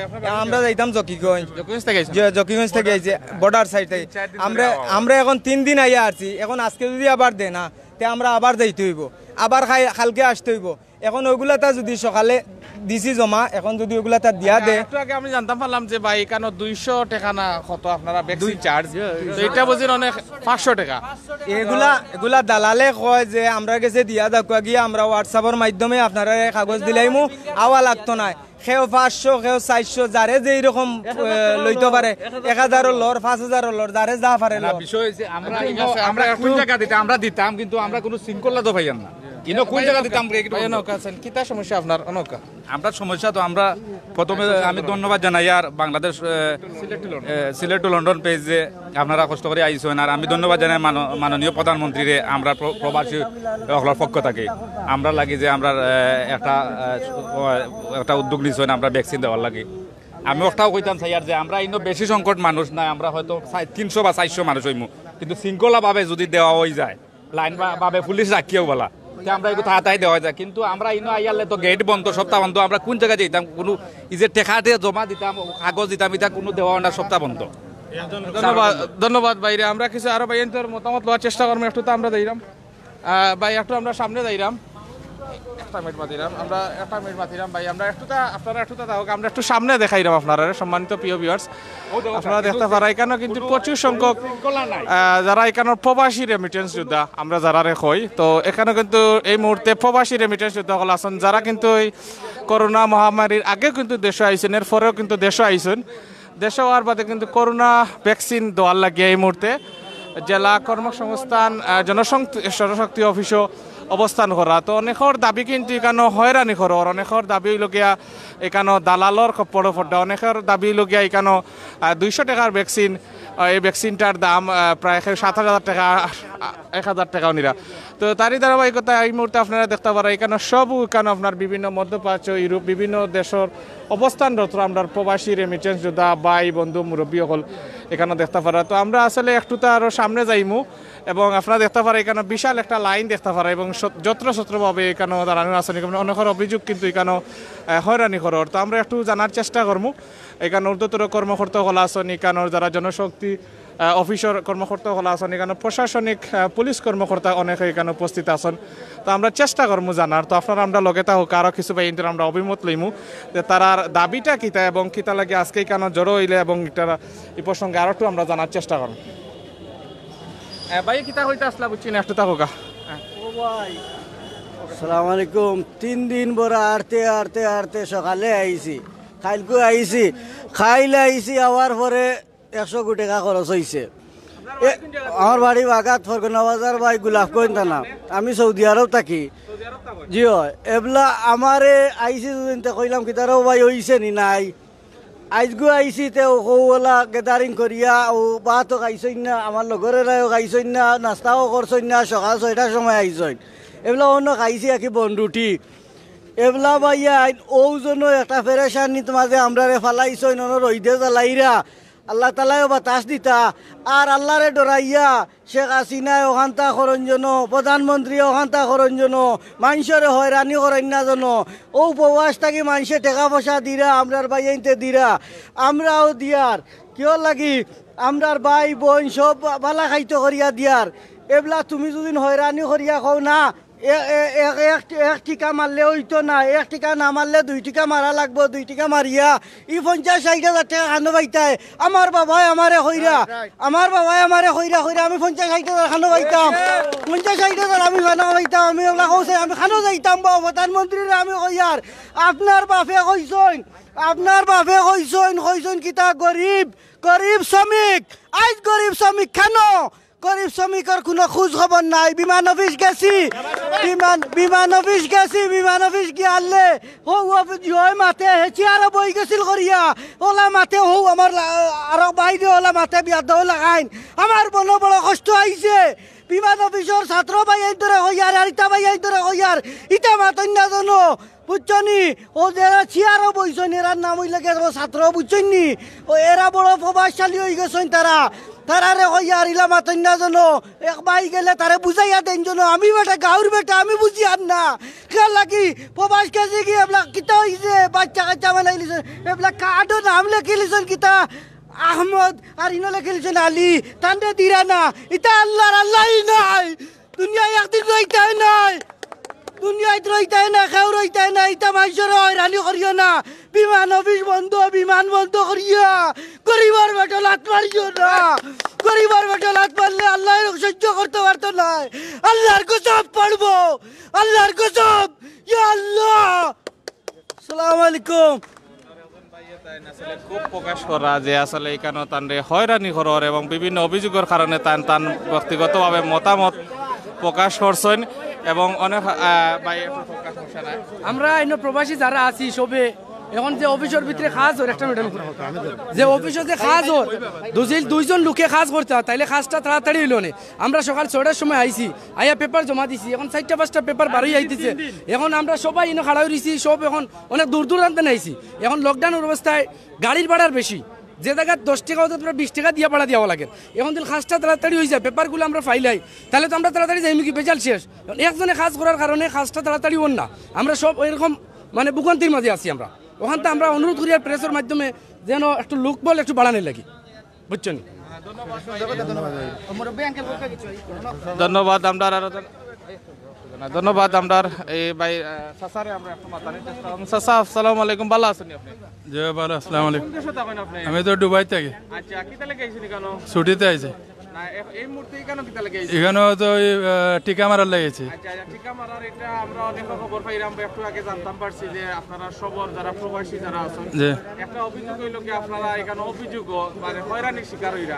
আমরা যাইতাম জকিগঞ্জ। জকিগঞ্জ থেকে আইছেন? জ-, জকিগঞ্জ থেকে আইছি, বর্ডার সাইড থেকে। আমরা, আমরা এখন তিন দিন আইয়া আছি, এখন আজকে যদি আবার দেয় না, তে আমরা আবার যাইতে হইব, আবার খাই-, কালকে আসতে হইব। এখন ওইগুলা তা যদি সকালে দিছি জমা, এখন যদি ওইগুলা তা দিয়া দে। একটু আগে আমি জানতাম পারলাম যে ভাই, এখানে দুইশো টাকা না কত আপনারা ভ্যাকসিন চার্জ, তো এটা বুঝিন অনেক পাঁচশো টাকা। এগুলা, এগুলা দালালে কয় যে আমরা গেছে দিয়া দাকুয়া গিয়া আমরা WhatsApp-র মাধ্যমে আপনারা কাগজ দিলাইমু, আওয়া লাগতো না। কেউ পাঁচশো, কেউ চারশো, যারে যেই রকম, আহ, লইতে পারে, এক হাজারও লর, পাঁচ হাজারও লর, যারে যা পারে না, লর। বিষয় হইছে আমরা, ঠিক আছে, আমরা আমরা কোন একটু জায়গা দিতাম, আমরা দিতাম, কিন্তু আমরা কোনো শৃঙ্খলা তো পাইয়াম না। ইনো কোন জায়গা দিতাম, একটু ভাই, অনকা আছেন, কিতা সমস্যা আপনার, অনকা? আমরা সমস্যা তো, আমরা প্রথমে আমি ধন্যবাদ জানাই আর বাংলাদেশ, এ, এ, সিলেট টু লন্ডন পেজে আপনারা কষ্ট করে আইছেন, আর আমি ধন্যবাদ জানাই মানো-, মাননীয় প্রধানমন্ত্রীরে, আমরা প্র-, প্রবাসী অকলর পক্ষ থাকি আমরা লাগি যে আমরা, এ, একটা, এ, একটা উদ্যোগ নিছেন আমরা ভ্যাকসিন দেওয়ার লাগি। আমি ওটাও কইতাম চাই আর যে আমরা ইনো বেশি সংকট মানুষ নাই, আমরা হয়তো চাই-, তিনশো বা চারশো মানুষ হইমু, কিন্তু শৃঙ্খলাভাবে যদি দেওয়া হয়ে যায়, লাইন বা-, ভাবে পুলিশ রাখিও বলা, তে আমরা একটু তাড়াতাড়ি দেওয়া যায়। কিন্তু আমরা ইনো আইয়ালে তো গেট বন্ধ, সপ্তাহ বন্ধ। আমরা কোন জায়গায় যাইতাম? কোনো এই যে টেকাটে জমা দিতাম, কাগজ দিতাম, এটা কোনো দেওয়া হয় না, সপ্তাহ বন্ধ। ধন্যবাদ, ধন্যবাদ ভাইরে। আমরা কিছু আরো ভাইয়াইন্তর মতামত লওয়ার চেষ্টা করবো, একটু তো আমরা যাইরাম। আহ, ভাই, একটু আমরা সামনে যাইরাম। একটা মিনিট মাতিরাম, আমরা একটা মিনিট মাতিরাম ভাই, আমরা একটু তা, আপনারা একটু তা থাকুক, আমরা একটু সামনে দেখাইরাম আপনারা, সম্মানিত প্রিয় ভিউয়ার্স। আপনারা দেখতে পারা, এখানে কিন্তু প্রচুর সংখ্যক, আহ, যারা এখানে প্রবাসী রেমিটেন্স যোদ্ধা, আমরা যারারে কই, তো এখানে কিন্তু এই মুহূর্তে প্রবাসী রেমিটেন্স যোদ্ধা হল আছেন, যারা কিন্তু এই করোনা মহামারীর আগে কিন্তু দেশে আইছেন, এর পরেও কিন্তু দেশে আইছেন। দেশো অওয়ার বাদে কিন্তু করোনা ভ্যাকসিন দেওয়ার লাগিয়া এই মুহূর্তে জেলা কর্মসংস্থান, আহ, জনসং-, জনশক্তি অফিসও অবস্থান করা। তো অনেকর দাবি কিন্তু ইকানো হয়রানি করর, অনেকর দাবি অইলো গিয়া ইকানো দালালর খপ্পরো পড়া, অনেকর দাবি অইলো গিয়া ইকানো, আহ, দুইশো টেকার ভ্যাকসিন, আহ, এই ভ্যাকসিনটার দাম, আহ, প্রায় সাত হাজার টেকা, আহ, এক হাজার টেকাও নিরা। তো তারই ধারাবাহিকতা এই মুহূর্তে আপনারা দেখতা পারা, ইকানো সব ইকানো আপনার বিভিন্ন মধ্যপ্রাচ্য, ইউরোপ, বিভিন্ন দেশর অবস্থানরত আমরার প্রবাসী রেমিটেন্স যোদ্ধা ভাই, বন্ধু, মুরব্বী অকল ইকানো দেখতা পারা। তো আমরা আসলে একটু তো আরো সামনে যাইমু এবং আপনারা দেখতা পারা ইকানো বিশাল একটা লাইন দেখতা পারা এবং সত-, যত্রতত্রভাবে ইকানো দাঁড়ানো আছইন, ইকানো অনেকর অভিযোগ কিন্তু ইকানো, আহ, হয়রানি করর। তো আমরা একটু জানার চেষ্টা করমু, ইকানো ঊর্ধ্বতর কর্মকর্তা অকল আছইন, ইকানোর যারা জনশক্তি, আহ, অফিসর কর্মকর্তা অকল আছইন, ইকানো প্রশাসনিক, আহ, পুলিশ কর্মকর্তা অনেকে ইকানো উপস্থিত আছইন। তো আমরা চেষ্টা করমু জানার। তো আপনারা আমরার লগে থাকউক্কা, আরো কিছু ভাইয়াইন্তর আমরা অভিমত লইমু যে তারার দাবিটা কিতা এবং কিতা লাগি আজকে ইকানো জড়ো অইলা এবং ইতারা ই প্রসঙ্গে আরো একটু আমরা জানার চেষ্টা করমু। এ, ভাই, কিতা কইতা আছলা, বুঝছি না, একটু থাকউক্কা। ও ভাই, আসসালামু আলাইকুম। তিন দিন বড় আটতে, আটতে, আটতে সকালে আইছি, কাইলকু আইছি, কাইল আইছি, আওয়ার পরে একশো কোটি টেকা খরচ অইছে। এ, আমার বাড়ি বাগাত, ফরগনা বাজার ভাই, গোলাপগঞ্জ থানা। আমি সৌদি আরব থাকি। জি অয়, এবলা আমারে আইছি দুদিন তে কইলাম, "কিতারে ভাই, অইছে নি নাই?" আইজগু আইছি তে অউ ওলা গ্যাদারিং করিয়া, অউ ভাতও খাইছইন না, আমার লগরেরাও খাইছইন না, নাস্তাও করছইন না, সকাল ছয়টার সময় আইছইন। এবলা অনো খাইছি আর কি বন রুটি। এবলা ভাইয়াইন, অউ জন্য একটা পেরেশানিত মাঝে আমরারে ফালাইছইন, অনো রইদে জ্বালাইরা। আল্লাহ তাআলায়ও বাতাস দিতা, আর আল্লাহরে ডরাইয়া শেখ হাসিনায় অখানতা করইন যেন, প্রধানমন্ত্রী অখানতা করইন যেন, মানষরে হয়রানি করইন না যেন। অউ প্রবাস থাকি মানষে টেকা পয়সা দিরা, আমরার ভাইয়াইন্তে দিরা, আমরাও দিয়ার। কিয়র লাগি? আমরার ভাই বইন সব বালা খাইতো করিয়া দিয়ার। এবলা তুমি যুদি হয়রানি করিয়া কও না, এ-, এ-, এক, এক, এক টিকা মারলে অইতো না, এক টিকা না মারলে দুই টিকা মারা লাগবো, দুই টিকা মারিয়া ই পঞ্চাশ ষাইট হাজার টেকা খানো পাইতায়। আমার বাবায় আমারে কইরা, আমার বাবায় আমারে কইরা, কইরা আমি পঞ্চাশ ষাইট হাজার খানো পাইতাম, পঞ্চাশ ষাইট হাজার আমি খানো পাইতাম। আমি ওলা কইছে আমি খানো যাইতাম বা প্রধানমন্ত্রীরে আমি কইয়ার, আপনার বাপে কইছইন, আপনার বাপে কইছইন, কইছইন কিতা গরিব, গরিব শ্রমিক, আইজ গরিব শ্রমিক খানো গরিব শ্রমিকর কুনু খোঁজ খবর নাই। বিমান অফিস গেছি, বিমান, বিমান অফিস গেছি, বিমান অফিস গিয়া আনলে, হউ অফিস অয় মাতে, হে চেয়ারো বই গেছিল করিয়া, ওলা মাতে, হউ আমার লা-, আরো বাইরে ওলা মাতে বিয়ার দৌ লাগাইন। আমার মনো বড় কষ্ট আইছে। বিমান অফিসর ছাত্র ভাইয়াইন্তরে কইয়ার, আর ইতা ভাইয়াইন্তরে কইয়ার, ইতা মাতইন না যেন। বুঝছো নি? অউ যেরা চেয়ারো বইছইন, এরার নাম অইলা গিয়া ছাত্র, বুঝছইন নি? অউ এরা বড় প্রভাবশালী অইগেছইন তারা। তারারে কইয়ার ইলা মাতইন না যেন, এক ভাই গেলে তারে বুঝাইয়া দেইন যেন, আমি বেটা গাঁওর বেটা, আমি বুঝিয়ার না। কিয়র লাগি প্রবাস গেছে গি, এবলা কিতা অইছে, বাচ্চা কাচ্চা বানাইলিছইন, এবলা কার্ডো নাম লেখিলিছইন কিতা আহমদ, আর ইনো লেখিলিছইন আলী, তানরে দিরা না। ইতা আল্লাহর আল্লাহই নাই। দুনিয়ায় একদিন রইতায় নায়, দুনিয়াত রইতায় নায়, কেউ রইতায় নায়। ইতা মানষরে হয়রানি করিও না। বিমান অফিস বন্ধ, বিমান বন্ধ করিয়া গরিবর পেটো লাত মারিও না। গরিবর পেটো লাত মারলে আল্লায় সহ্য করতো পারতো নায়। আল্লাহর গজব পড়বো, আল্লাহর গজব। ইয়া আল্লাহ। আসসালামু আলাইকুম। তাইন আসলে খুব প্রকাশ করা যে আসলে ইকানো তানরে হয়রানি করর এবং বিভিন্ন অভিযোগর কারণে তান, তান ব্যক্তিগতভাবে মতামত প্রকাশ করছইন এবং অনেক, আহ, ভাই একটু প্রকাশ করছে না। আমরা ইনো প্রবাসী যারা আছি সবে এখন যে অফিসর ভিতরে কাজ অর, একটা মিনিট আমি কথা বলতাম। যে অফিসো যে কাজ অর, দুজিল দুইজন লোকে কাজ করতা, তাইলে কাজটা তাড়াতাড়ি অইলো নে। আমরা সকাল ছয়টার সময় আইছি, আইয়া পেপার জমা দিছি, এখন চাইরটা পাঁচটা পেপার বারই আইতেছে। এখন আমরা সবাই ইনো খাড়া অই রইছি, সব এখন অনেক দূর দূরান্ত নাইছি। এখন লকডাউনর অবস্থায় গাড়ির ভাড়ার বেশি, যে জাগাত দশ টেকা অতা প্রায় বিশ টেকা দিয়া ভাড়া দেওয়া লাগে। এখন যদি কাজটা তাড়াতাড়ি অই যায়, পেপারগুলা আমরা ফাইলাই, তাইলে তো আমরা তাড়াতাড়ি যাইমু গি, ভেজাল শেষ। এখন একজনে কাজ করার কারণে কাজটা তাড়াতাড়ি অর না, আমরা সব এরকম মানে ভোগান্তির মাঝে আছি আমরা। অখানতে আমরা অনুরোধ করিয়ার প্রেসর মাধ্যমে যেন একটু লোকবল একটু বাড়ানির লাগি, বুঝছো নি? ধন্যবাদ। আমরার আরো জন-, ধন্যবাদ। আমরার এই ভাই, আহ, চাচারে আমরা একটু মাতানির চেষ্টা করমু। চাচা, আসসালামু আলাইকুম, ভালা আছইন নি আপনে? জি, ভালা, আসসালামু আলাইকুম। কোন দেশো থাকইন আপনে? আমি তো দুবাই থাকি। আচ্ছা, কিতা লাগি আইছইন ইকানো? ছুটিতে আইছি। না, এ- এই মুহূর্তে এখানে কিতা লাগে? এখানে তো ওই আহ, টিকা মারার লাগিয়েছি। আচ্ছা, আচ্ছা, টিকা মারার এটা আমরা অনেক খবর পাইলাম বা একটু আগে জানতাম পারছি যে আপনারা সবর যারা প্রবাসী যারা আছেন, যে একটা অভিযোগ হইল কি আপনারা এখানে অভিযোগ মানে হয়রানির শিকার হইরা।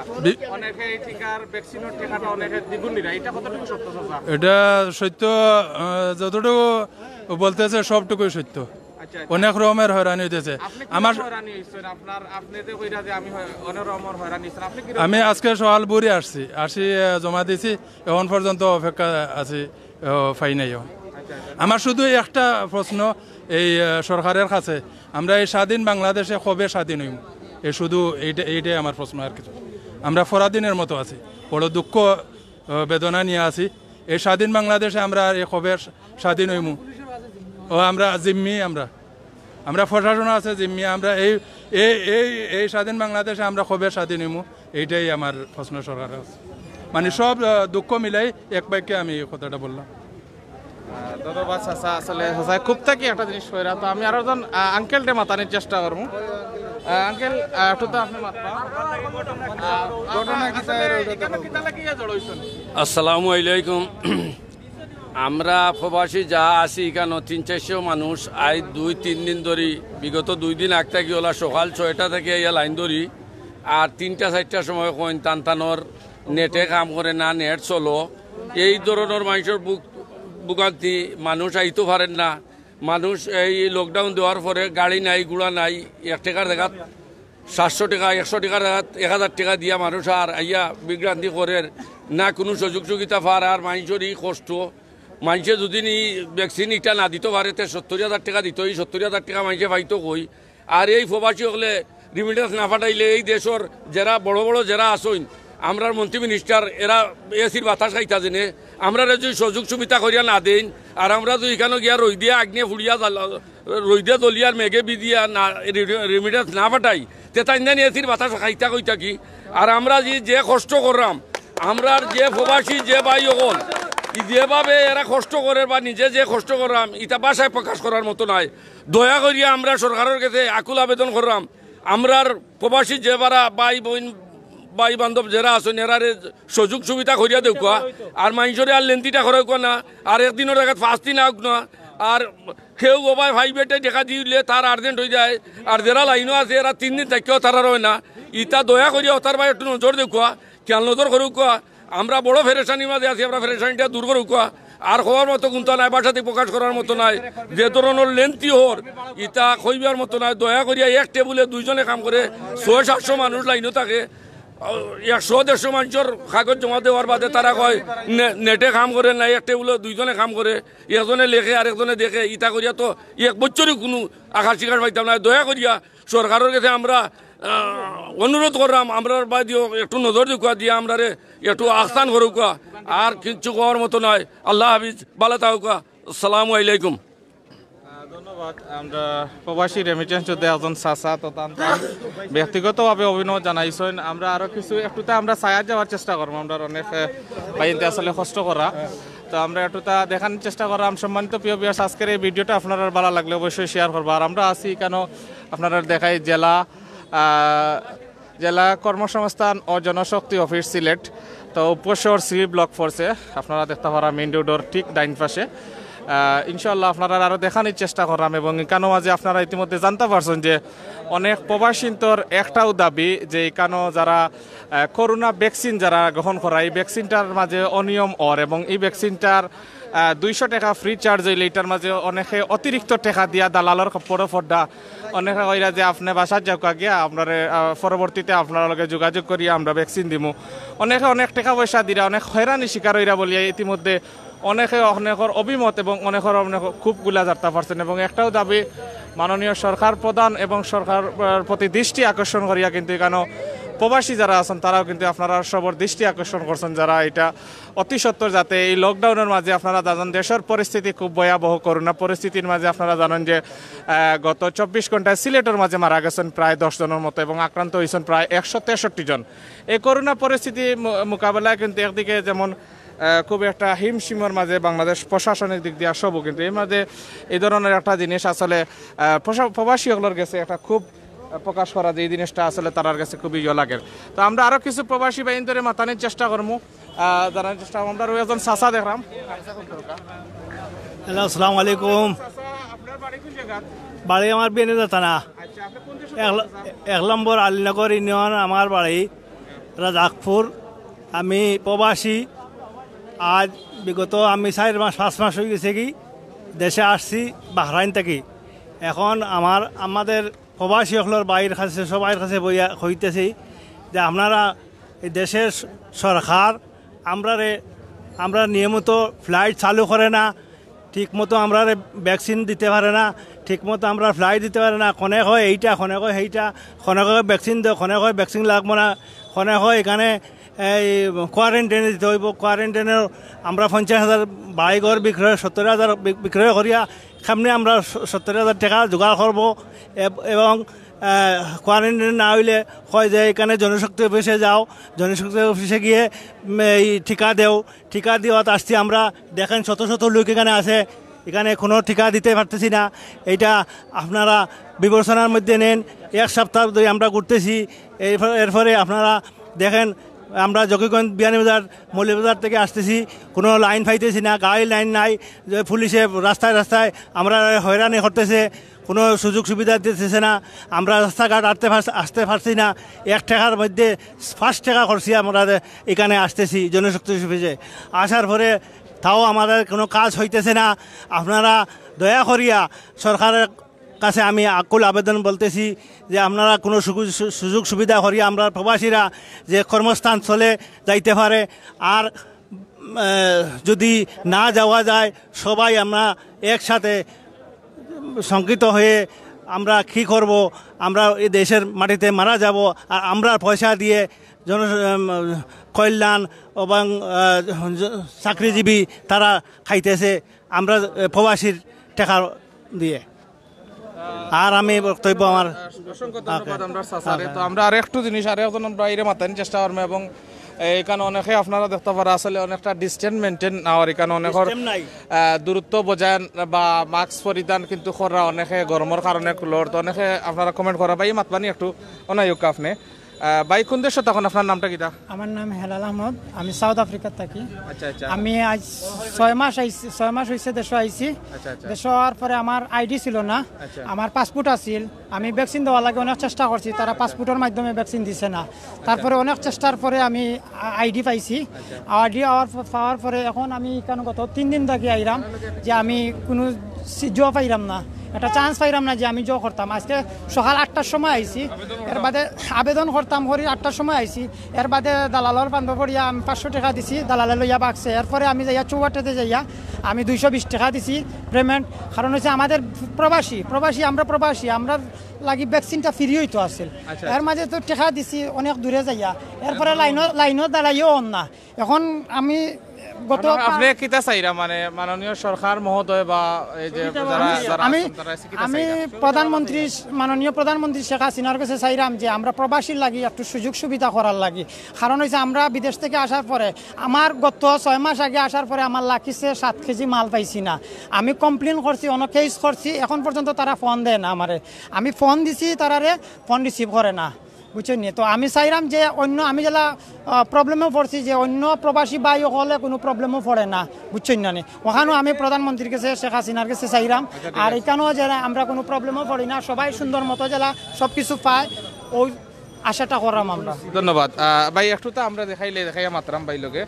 অনেকে এই টিকার ভ্যাকসিনের টাকাটা অনেকে দ্বিগুণ নিরা, এটা কতটুকু সত্য চাচা? এটা সত্য আহ, যতটুকু বলতেছে সবটুকুই সত্য। আচ্ছা, অনেক রকমের হয়রানি হইতেছে। আপনি কি আমার হয়রানি হইছেন? আপনার আপনি যে কইরা যে আমি হয়- অনেক রকমের হয়রানি হইছেন, আপনি কি আমি আজকে সকাল ভোরে আসছি, আসি আহ, জমা দিছি, এখন পর্যন্ত অপেক্ষা আছি, আহ, পাই নাই এখন। আমার শুধু একটা প্রশ্ন এই আহ, সরকারের কাছে, আমরা এই স্বাধীন বাংলাদেশে কবে স্বাধীন হইমু? এই শুধু এইটা এইটাই আমার প্রশ্ন, আর কিছু। আমরা পরাধীনের মতো আছি, বড় দুঃখ আহ, বেদনা নিয়ে আছি। এই স্বাধীন বাংলাদেশে আমরা আর এই কবে স্বাধীন হইমু? ও আমরা জিম্মি, আমরা আমরা প্রশাসন আছে জিম্মি, আমরা এই এই এই এই স্বাধীন বাংলাদেশে আমরা কবে স্বাধীন হইমু? এইটাই আমার প্রশ্ন সরকারের কাছে। মানে সব আহ, দুঃখ মিলাই এক বাক্যে আমি এই কথাটা বললাম। আহ, ধন্যবাদ চাচা। আসলে চাচা খুব থাকি একটা জিনিস কইরা, তো আমি আরো একজন আঙ্কেলরে মাতানির চেষ্টা করমু। আঙ্কেল, একটু তো আপনি মাতবা। আহ, ঘটনা কি স্যার, ওটা তো এখানে কিতা লাগিয়া জড় হইছেন? আসসালামু আলাইকুম। আমরা প্রবাসী যা আছি এখানো তিন চারশো মানুষ, আজ দুই তিন দিন ধরি, বিগত দুই দিন আগ থাকি ওলা সকাল ছয়টা থাকি আইয়া লাইন ধরি, আর তিনটা চারটার সময় কইন তান তানর নেটে কাম করে না, নেট চলো। এই ধরনের মানুষের ভোগ ভোগান্তি, মানুষ আইতো পারেন না। মানুষ এই লকডাউন দেওয়ার পরে গাড়ি নাই, ঘোড়া নাই, এক টাকার জাগাত সাতশো টাকা, একশো টাকার জাগাত এক হাজার টাকা দিয়া মানুষ আর আইয়া বিভ্রান্তি করের, না কোনো সুযোগ সুবিধা পার। আর মানুষের এই কষ্ট, মানুষে যদি নি ভ্যাকসিন ইটা না দিতে পারে, তে সত্তর হাজার টাকা দিত, এই সত্তর হাজার টাকা মানুষে পাইতো কই? আর এই প্রবাসী হকলে রেমিটেন্স না পাঠাইলে এই দেশর যারা বড় বড় যারা আছইন, আমরার মন্ত্রী মিনিস্টার, এরা এসির বাতাস খাইতা যেনে, আমরারে যদি সুযোগ সুবিধা করিয়া না দেইন, আর আমরা যদি এখানো গিয়া রইদে আগ্নে ফুড়িয়া জ্বালা-, রইদে জ্বলিয়ার মেঘে ভিজিয়া না রে-, রেমিটেন্স না পাঠাই, তে তাইন জানি এসির বাতাস খাইতা কইতা কি? আর আমরা যে, যে কষ্ট কররাম, আমরার যে প্রবাসী যে ভাই হকল, ই যেভাবে এরা কষ্ট করের বা নিজে যে কষ্ট কররাম, ইটা ভাষায় প্রকাশ করার মতো নায়। দয়া করিয়া আমরা সরকারের কাছে আকুল আবেদন কররাম, আমরার প্রবাসী যে বারা ভাই বইন, ভাই বান্ধব যারা আছইন, এরারে সুযোগ সুবিধা করিয়া দেউক্কা। আর মানুষরে আর লেন্দিটা করাউক্কা না, আর একদিনর জাগাত পাঁচ দিন আউক না। আর কেউ ওবায় প্রাইভেটে টাকা দিলে তার আর্জেন্ট হয়ে যায়, আর যারা লাইনও আছে এরা তিন দিন থাকিও তারা রয় না। ইটা দয়া করিয়া ওতার বায় একটু নজর দেউক্কা, খেয়াল নজর করুক্কা। আমরা বড় পেরেশানির মাঝে আছি, আমরা পেরেশানিটা দূর করুক্কা। আর কওয়ার মতো কুন্তা নাই, ভাষাতে প্রকাশ করার মতো নাই। যে ধরনের লেন্দি হর, ইটা কইবার মতো নাই। দয়া করিয়া এক টেবুলে দুইজনে কাম করে, ছয় সাতশো মানুষ লাইনও থাকে। একশো দেড়শো মানুষর কাগজ জমা দেওয়ার বাদে তারা কয় নে-, নেটে কাম করে না, এক টেবুলে দুইজনে কাম করে, একজনে লেখে আর একজনে দেখে। ইটা করিয়া তো এক বছরই কোনো আকাশ শিকার পাইতাম না। দয়া করিয়া সরকারের কাছে আমরা আহ, অনুরোধ করলাম, আমরার বায়দিও একটু নজর দেউক্কা দিয়া আমরারে একটু আহ্বান করুক্কা। আর কিচ্ছু কওয়ার মতো নাই। আল্লাহ হাফিজ, ভালা থাকুক্কা। আসসালামু আলাইকুম। ধন্যবাদ। আমরা প্রবাসী রেমিটেন্স যোদ্ধা একজন চাচা, তো তান তান ব্যক্তিগতভাবে অভিনন্দন জানাইছইন। আমরা আরো কিছু একটুতে আমরা ছায়াত যাওয়ার চেষ্টা করমু। আমরা অনেক আহ, ভাইয়াইন্তে আসলে কষ্ট করা, তো আমরা একটুতা দেখানোর চেষ্টা করলাম। সম্মানিত প্রিয় ভিউয়ার্স, আজকের এই ভিডিওটা আপনারার ভালা লাগলে অবশ্যই শেয়ার করবা। আর আমরা আছি এখানো আপনারার দেখাই জেলা আহ, জেলা কর্মসংস্থান ও জনশক্তি অফিস সিলেট, তো উপশহর সি ব্লক ফোর্সে আপনারা দেখতা পারা মেইন রোডর ঠিক ডাইন পাশে। আহ, ইনশাআল্লাহ আপনারার আরো দেখানির চেষ্টা করলাম এবং এখানো মাঝে আপনারা ইতিমধ্যে জানতা পারছইন যে অনেক প্রবাসীন্তর একটাউ দাবি যে এখানো যারা আহ, করোনা ভ্যাকসিন যারা গ্রহণ করা, এই ভ্যাকসিনটার মাঝে অনিয়ম অর এবং এই ভ্যাকসিনটার আহ, দুইশো টাকা ফ্রি চার্জ হইলে এটার মাঝে অনেকে অতিরিক্ত টাকা দিয়া দালালর খপ্পরো পড়রা। অনেকে কইরা যে আপনে বাসাত যাউক্কা গিয়া, আমরারে আহ, পরবর্তীতে আপনার লগে যোগাযোগ করিয়া আমরা ভ্যাকসিন দিমু। অনেকে অনেক টাকা পয়সা দিরা, অনেক হয়রানি শিকার হইরা বলিয়া ইতিমধ্যে অনেকে অনেকর অভিমত এবং অনেকর অনেক খুব গুলা জানতা পারছইন এবং একটাউ দাবি মাননীয় সরকার প্রধান এবং সরকার আহ, প্রতি দৃষ্টি আকর্ষণ করিয়া কিন্তু এখানো প্রবাসী যারা আছইন তারাও কিন্তু আপনারার সবর দৃষ্টি আকর্ষণ করছইন যারা এটা অতি সত্বর যাতে এই লকডাউনর মাঝে আপনারা জানইন দেশর পরিস্থিতি খুব ভয়াবহ, করোনা পরিস্থিতির মাঝে আপনারা জানইন যে আহ, গত চব্বিশ ঘন্টায় সিলেটর মাঝে মারা গেছইন প্রায় দশ জনর মতো এবং আক্রান্ত হইছইন প্রায় একশো তেষট্টি জন। এই করোনা পরিস্থিতি মো-, মোকাবেলায় কিন্তু একদিকে যেমন আহ, খুব একটা হিমশিমর মাঝে বাংলাদেশ প্রশাসনিক দিক দিয়া সবও, কিন্তু এর মাঝে এই ধরনের একটা জিনিস আসলে আহ, প্রশা-, প্রবাসী হকলর গেছে একটা খুব প্রকাশ করা, যে এই জিনিসটা আসলে তারার কাছে খুবই ইয়ে লাগে। তো আমরা আরো কিছু প্রবাসী ভাইনরে মাতানির চেষ্টা করমু, আহ, জানার চেষ্টা করমু। আমরা আরো একজন চাচা দেখরাম। হ্যালো, আসসালামু আলাইকুম। চাচা, আপনার বাড়ি কোন জায়গা? বাড়ি আমার বিয়ানীবাজার থানা। আচ্ছা, আপনি কোন দেশে এক, থাকেন, চাচা? এক নম্বর আলীনগর ইউনিয়ন আমার বাড়ি, রাজাকপুর। আমি প্রবাসী। আজ বিগত আমি চার মাস, পাঁচ মাস হয়ে গেছে কি দেশে আসছি বাহরাইন থাকি। এখন আমার, আমাদের প্রবাসী অকলর ভাইর কাছে, সবাইর কাছে বইয়া কইতেছি যে আপনারা এই দেশের স-, সরকার আমরারে, আমরা নিয়মিত ফ্লাইট চালু করে না, ঠিক মতো আমরারে ভ্যাকসিন দিতে পারে না, ঠিক মতো আমরা ফ্লাইট দিতে পারে না। কনে কয় এইটা, কনে কয় সেইটা, কনে কয় ভ্যাকসিন দেও, কনে কয় ভ্যাকসিন লাগবো না, কনে কয় এখানে এই কোয়ারেন্টাইনে দিতে হইব। কোয়ারেন্টাইনের আমরা পঞ্চাশ হাজার বাড়িঘর বিক্রয়, সত্তর হাজার বি-, বিক্রয় করিয়া সামনে আমরা স-, সত্তর হাজার টাকা জোগাড় করব এব-, এবং কোয়ারেন্টাইন না হইলে কয় যে এখানে জনশক্তি অফিসে যাও, জনশক্তি অফিসে গিয়ে উম, এই ঠিকা দেও, ঠিকা দেওয়াত আসছি আমরা। দেখেন, শত শত লোক এখানে আছে, এখানে কোনো ঠিকা দিতে পারতেছি না। এইটা আপনারা বিবেচনার মধ্যে নেন। এক সপ্তাহ ধরে আমরা ঘুরতেছি। এরপর, এরপরে আপনারা দেখেন, আমরা জকিগঞ্জ, বিয়ানীবাজার, মৌলভীবাজার থেকে আসতেছি, কোনো লাইন পাইতেছি না, গাড়ি লাইন নাই। যে পুলিশে রাস্তায় রাস্তায় আমরা হয়রানি করতেছে, কোনো সুযোগ সুবিধা দিতেছে না। আমরা রাস্তাঘাট আটতে পার-, আসতে পারছি না। এক টাকার মধ্যে পাঁচ টাকা করছি আমরা এখানে আসতেছি জনশক্তি অফিসে। আসার পরে তাও আমাদের কোনো কাজ হইতেছে না। আপনারা দয়া করিয়া সরকারের কাছে আমি আকুল আবেদন বলতেছি যে আপনারা কোনো সুগু-, সু-, সুযোগ সুবিধা করিয়া আমরা প্রবাসীরা যে কর্মস্থান চলে যাইতে পারে। আর আহ, যদি না যাওয়া যায়, সবাই আমরা একসাথে শঙ্কিত হয়ে আমরা কি করব, আমরা এই দেশের মাটিতে মারা যাব। আর আমরা পয়সা দিয়ে জন উম, কল্যাণ এবং আহ, জ- চাকরিজীবী তারা খাইতেছে, আমরা আহ, প্রবাসীর টাকা দিয়ে। আর আমি বক্তব্য আমার অসংখ্য ধন্যবাদ আমরা চাচারে। তো আমরা আর একটু জিনিস আর একজন ভাইরে মাতানির চেষ্টা করমু এবং এখানে অনেকে আপনারা দেখতা পারা আসলে অনেকটা ডিস্টেন্স মেইনটেইন না অর, এখানে অনেকর Distance নাই। আহ, দূরত্ব বজায় বা মাস্ক পরিধান কিন্তু করা অনেকে গরমর কারণে কুলর, তো অনেকে আপনারা কমেন্ট করা। ভাই মাতবানি একটু অনায়ুক আপনি। আহ, ভাই কোন দেশো থাকইন, আপনার নামটা কিতা? আমার নাম হেলাল আহমদ, আমি সাউথ আফ্রিকাত থাকি। আচ্ছা আচ্ছা। আমি আজ ছয় মাস আইছি, ছয় মাস হইছে দেশো আইছি। আচ্ছা আচ্ছা। দেশো আওয়ার পরে আমার আইডি ছিল না, আচ্ছা। আমার পাসপোর্ট আছিল। আমি ভ্যাকসিন দেওয়ার লাগি অনেক চেষ্টা করছি, তারা পাসপোর্টর মাধ্যমে ভ্যাকসিন দিছে না। তারপরে অনেক চেষ্টার পরে আমি আ-, আইডি পাইছি। আইডি আওয়ার প-, পাওয়ার পরে এখন আমি এখানে গত তিন দিন থাকি আইরাম যে আমি কোনো সি-, জব পাইরাম না, একটা চান্স পাইরাম না যে আমি জব করতাম। আজকে সকাল আটটার সময় আইছি, এর বাদে আবেদন করতাম করি আটটার সময় আইছি। এর বাদে দালালর বান্ধব করিয়া আমি পাঁচশো টাকা দিছি, দালালে লইয়া বাগছে। এরপরে আমি যাইয়া চৌহাটেতে যাইয়া আমি দুইশো বিশ টাকা দিছি পেমেন্ট। কারণ হচ্ছে আমাদের প্রবাসী, প্রবাসী, আমরা প্রবাসী, আমরা লাগি ভ্যাকসিনটা ফ্রি হইতো আছিল। আচ্ছা, এর মাঝে তো টাকা দিছি অনেক দূরে যাইয়া, এরপরে লাইনও, লাইনও দাঁড়াইও অন না। এখন আমি গত আপনি কিতা চাইরা, মানে মাননীয় সরকার মহোদয় বা এই যে যারা যারা আমি আছেন, তারা কিতা আমি চাইরা? প্রধানমন্ত্রী, মাননীয় প্রধানমন্ত্রী শেখ হাসিনার কাছে চাইরাম যে আমরা প্রবাসীর লাগি একটু সুযোগ সুবিধা করার লাগি। কারণ হইছে আমরা বিদেশ থেকে আসার পরে, আমার গত ছয় মাস আগে আসার পরে আমার লাকিসে সাত কেজি মাল পাইছি না। আমি কমপ্লেন করছি, অনেক কেস করছি, এখন পর্যন্ত তারা ফোন দেয় না আমারে। আমি ফোন দিছি তারারে, ফোন রিসিভ করে না, বুঝছেন নি? তো আমি চাইরাম যে অন্য, আমি যেলা প্রবলেমে পড়ছি, যে অন্য প্রবাসী ভাই হলে কোনো প্রবলেমও পড়ে না, বুঝছেন না নি? ওখানেও আমি প্রধানমন্ত্রীর কাছে, শেখ হাসিনার কাছে চাইরাম। আর এখানেও যেলা আমরা কোনো প্রবলেমও পড়ি না, সবাই সুন্দর মতো যেলা সব কিছু পায়, ওই আশাটা করাম আমরা। ধন্যবাদ। আহ, ভাই একটু তো আমরা দেখাইলে দেখাইয়া মাতরাম ভাই লগে,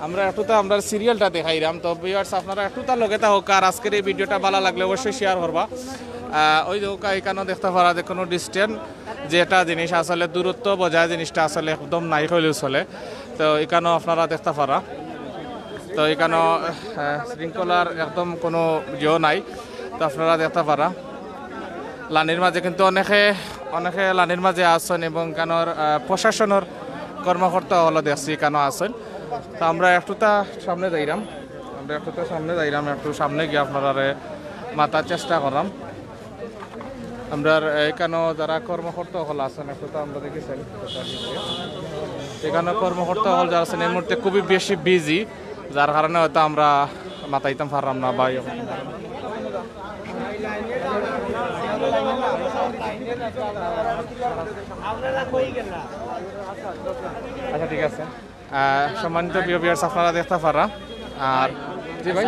আমরা একটু তো আমরা সিরিয়ালটা দেখাইরাম। তো ভিউয়ার্স, আপনারা একটু তার লগে তা হোক, আর আজকের এই ভিডিওটা ভালো লাগলে অবশ্যই শেয়ার করবা। আহ, ওই যে ওকা এখানেও দেখতা পারা যে কোনো ডিস্টেন্স, যেটা জিনিস আসলে দূরত্ব বজায় জিনিসটা আসলে একদম নাই হইলেও চলে। তো এখানেও আপনারা দেখতা পারা, তো এখানেও আহ, শৃঙ্খলার একদম কোনো ইয়েও নাই। তো আপনারা দেখতা পারা লানির মাঝে কিন্তু অনেকে, অনেকে লানির মাঝে আছেন এবং এখানোর আহ, প্রশাসনের কর্মকর্তা হলো দেখছি এখানেও আছেন। তো আমরা একটুতা সামনে যাইরাম, আমরা একটুতা সামনে যাইরাম, একটু সামনে গিয়ে আপনারারে মাতার চেষ্টা করলাম। আমরা এখানেও যারা কর্মকর্তা হল আছেন একটুতা আমরা দেখেছেন, এখানে কর্মকর্তা হল যারা আছেন এই মুহূর্তে খুবই বেশি বিজি, যার কারণে হয়তো আমরা মাতাইতাম পারলাম না ভাই। আচ্ছা, ঠিক আছে। আহ, সম্মানিত প্রিয় ভিউয়ার্স, আপনারা দেখতা পাররা। আর জি ভাই,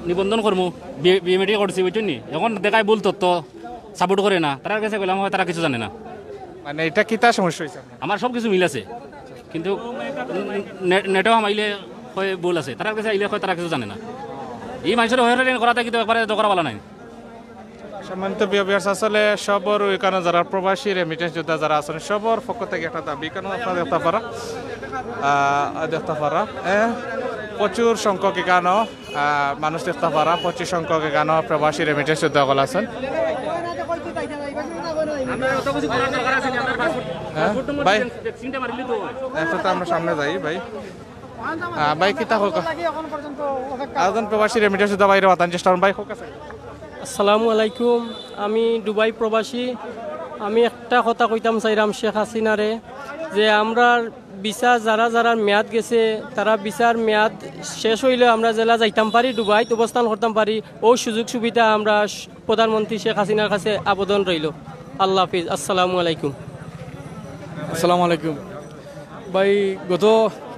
নিবন্ধন করমু, বিএমএটি করছি, বুঝছইন নি? এখন দেখায় ভুল তথ্য, সাপোর্ট করে না, তারার কাছে গেলাম, হয় তারা কিছু জানে না। মানে, এটা কিতা সমস্যা হইছে আপনার? আমার সব কিছু মিল আছে, কিন্তু নে-, নেটেও হামাইলে হয় ভুল আছে, তারার কাছে আইলে হয় তারা কিছু জানে না। এই মানুষের হয়রানি করাটা কিন্তু একবারে দরকার বালা নাই। সম্মানিত প্রিয় ভিউয়ার্স, আসলে সবর ওইখানে যারা প্রবাসী রেমিটেন্স যোদ্ধা যারা আছেন, সবর পক্ষ থেকে একটা দাবি, এখানে আপনারা দেখতা পাররা, আহ, দেখতা পাররা, এ, প্রচুর সংখ্যক এখানে, আহ, মানুষ দেখতা পাররা, প্রচুর সংখ্যক এখানে প্রবাসী রেমিটেন্স যোদ্ধা সকল আছেন। হ্যাঁ, ভাই, একটা তো আমরা সামনে যাই ভাই। আহ, ভাই, কিতা হোক? আরেকজন প্রবাসী রেমিটেন্স যোদ্ধা ভাইরে মাতান চেষ্টা করুন। ভাই, হোক আছে। আসসালামু আলাইকুম, আমি দুবাই প্রবাসী। আমি একটা কথা কইতাম চাইরাম শেখ হাসিনারে, যে আমরার ভিসা যারা যারার মেয়াদ গেছে, তারা ভিসার মেয়াদ শেষ হইলে আমরা জেলা যাইতাম পারি, দুবাইত অবস্থান করতাম পারি, ও সুযোগ সুবিধা আমরা স-, প্রধানমন্ত্রী শেখ হাসিনার কাছে আবেদন রইল। আল্লাহ হাফিজ, আসসালামু আলাইকুম। আসসালামু আলাইকুম। ভাই, গত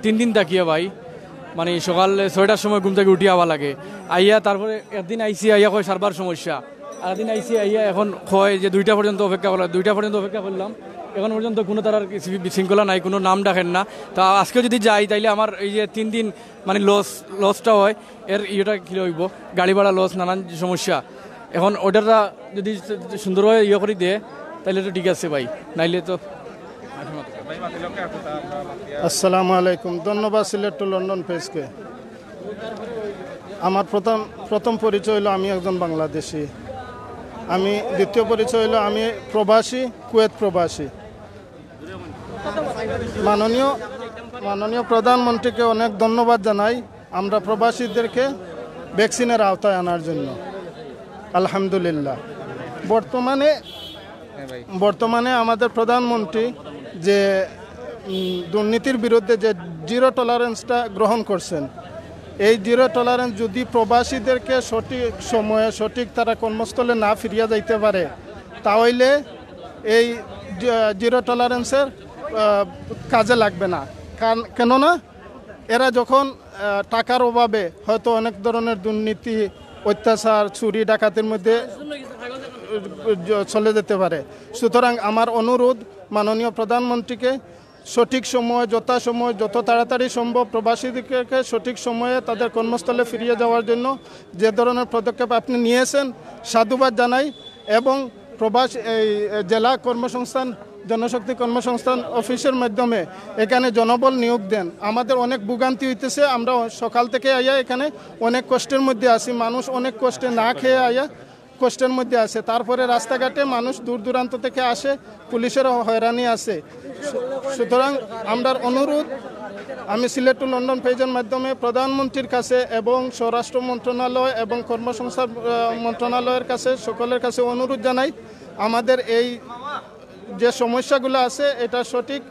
তিন দিন থাকিয়া ভাই, মানে, সকাল ছয়টার সময় ঘুম থাকি উঠি আওয়া লাগে, আইয়া তারপরে একদিন আইছি, আইয়া কয় সার্ভার সমস্যা, আরেকদিন আইছি, আইয়া এখন কয় যে দুইটা পর্যন্ত অপেক্ষা করা, দুইটা পর্যন্ত অপেক্ষা করলাম, এখন পর্যন্ত কোনো তারার কিছু বিশৃঙ্খলা নাই, কোনো নাম ডাকের না। তা আজকে যদি যাই, তাইলে আমার এই যে তিন দিন, মানে, লস, লসটা হয়, এর ইয়েটা কী হইব, গাড়ি ভাড়া লস, নানান সমস্যা। এখন অর্ডারটা যদি সুন্দরভাবে ইয়ে করে দেয়, তাইলে তো ঠিক আছে ভাই, নাইলে তো। আসসালামু আলাইকুম, ধন্যবাদ সিলেট টু লন্ডন পেজকে। আমার প্রথম, প্রথম পরিচয় হলো আমি একজন বাংলাদেশি, আমি দ্বিতীয় পরিচয় হলো আমি প্রবাসী, কুয়েত প্রবাসী। মাননীয়, মাননীয় প্রধানমন্ত্রীকে অনেক ধন্যবাদ জানাই আমরা প্রবাসীদেরকে ভ্যাকসিনের আওতায় আনার জন্য। আলহামদুলিল্লাহ। বর্তমানে, বর্তমানে আমাদের প্রধানমন্ত্রী যে, উম, দুর্নীতির বিরুদ্ধে যে জিরো টলারেন্সটা গ্রহণ করছেন, এই জিরো টলারেন্স যদি প্রবাসীদেরকে সঠিক সময়ে সঠিক তারা কর্মস্থলে না ফিরিয়া যাইতে পারে, তাহলে এই জি-, জিরো টলারেন্সের, আহ, কাজে লাগবে না। কারণ, কেননা এরা যখন, আহ, টাকার অভাবে হয়তো অনেক ধরনের দুর্নীতি, অত্যাচার, চুরি, ডাকাতির মধ্যে, আহ, জ-, চলে যেতে পারে। সুতরাং আমার অনুরোধ মাননীয় প্রধানমন্ত্রীকে, সঠিক সময়, যথাসময়, যত তাড়াতাড়ি সম্ভব প্রবাসীদেরকে সঠিক সময়ে তাদের কর্মস্থলে ফিরিয়ে যাওয়ার জন্য যে ধরনের পদক্ষেপ আপনি নিয়েছেন, সাধুবাদ জানাই। এবং প্রবাস-, এই, এ, জেলা কর্মসংস্থান, জনশক্তি কর্মসংস্থান অফিসের মাধ্যমে এখানে জনবল নিয়োগ দেন। আমাদের অনেক ভোগান্তি হইতেছে, আমরা সকাল থেকে আইয়া এখানে অনেক কষ্টের মধ্যে আছি, মানুষ অনেক কষ্টে না খেয়ে আইয়া কষ্টের মধ্যে আছে। তারপরে রাস্তাঘাটে মানুষ দূর দূরান্ত থেকে আসে, পুলিশেরও হয়রানি আছে। সু-, সুতরাং আমরার অনুরোধ, আমি সিলেট টু লন্ডন পেজের মাধ্যমে প্রধানমন্ত্রীর কাছে এবং স্বরাষ্ট্র মন্ত্রণালয় এবং কর্মসংস্থান, আহ, মন্ত্রণালয়ের কাছে, সকলের কাছে অনুরোধ জানাই, আমাদের এই যে সমস্যাগুলো আছে, এটা সঠিক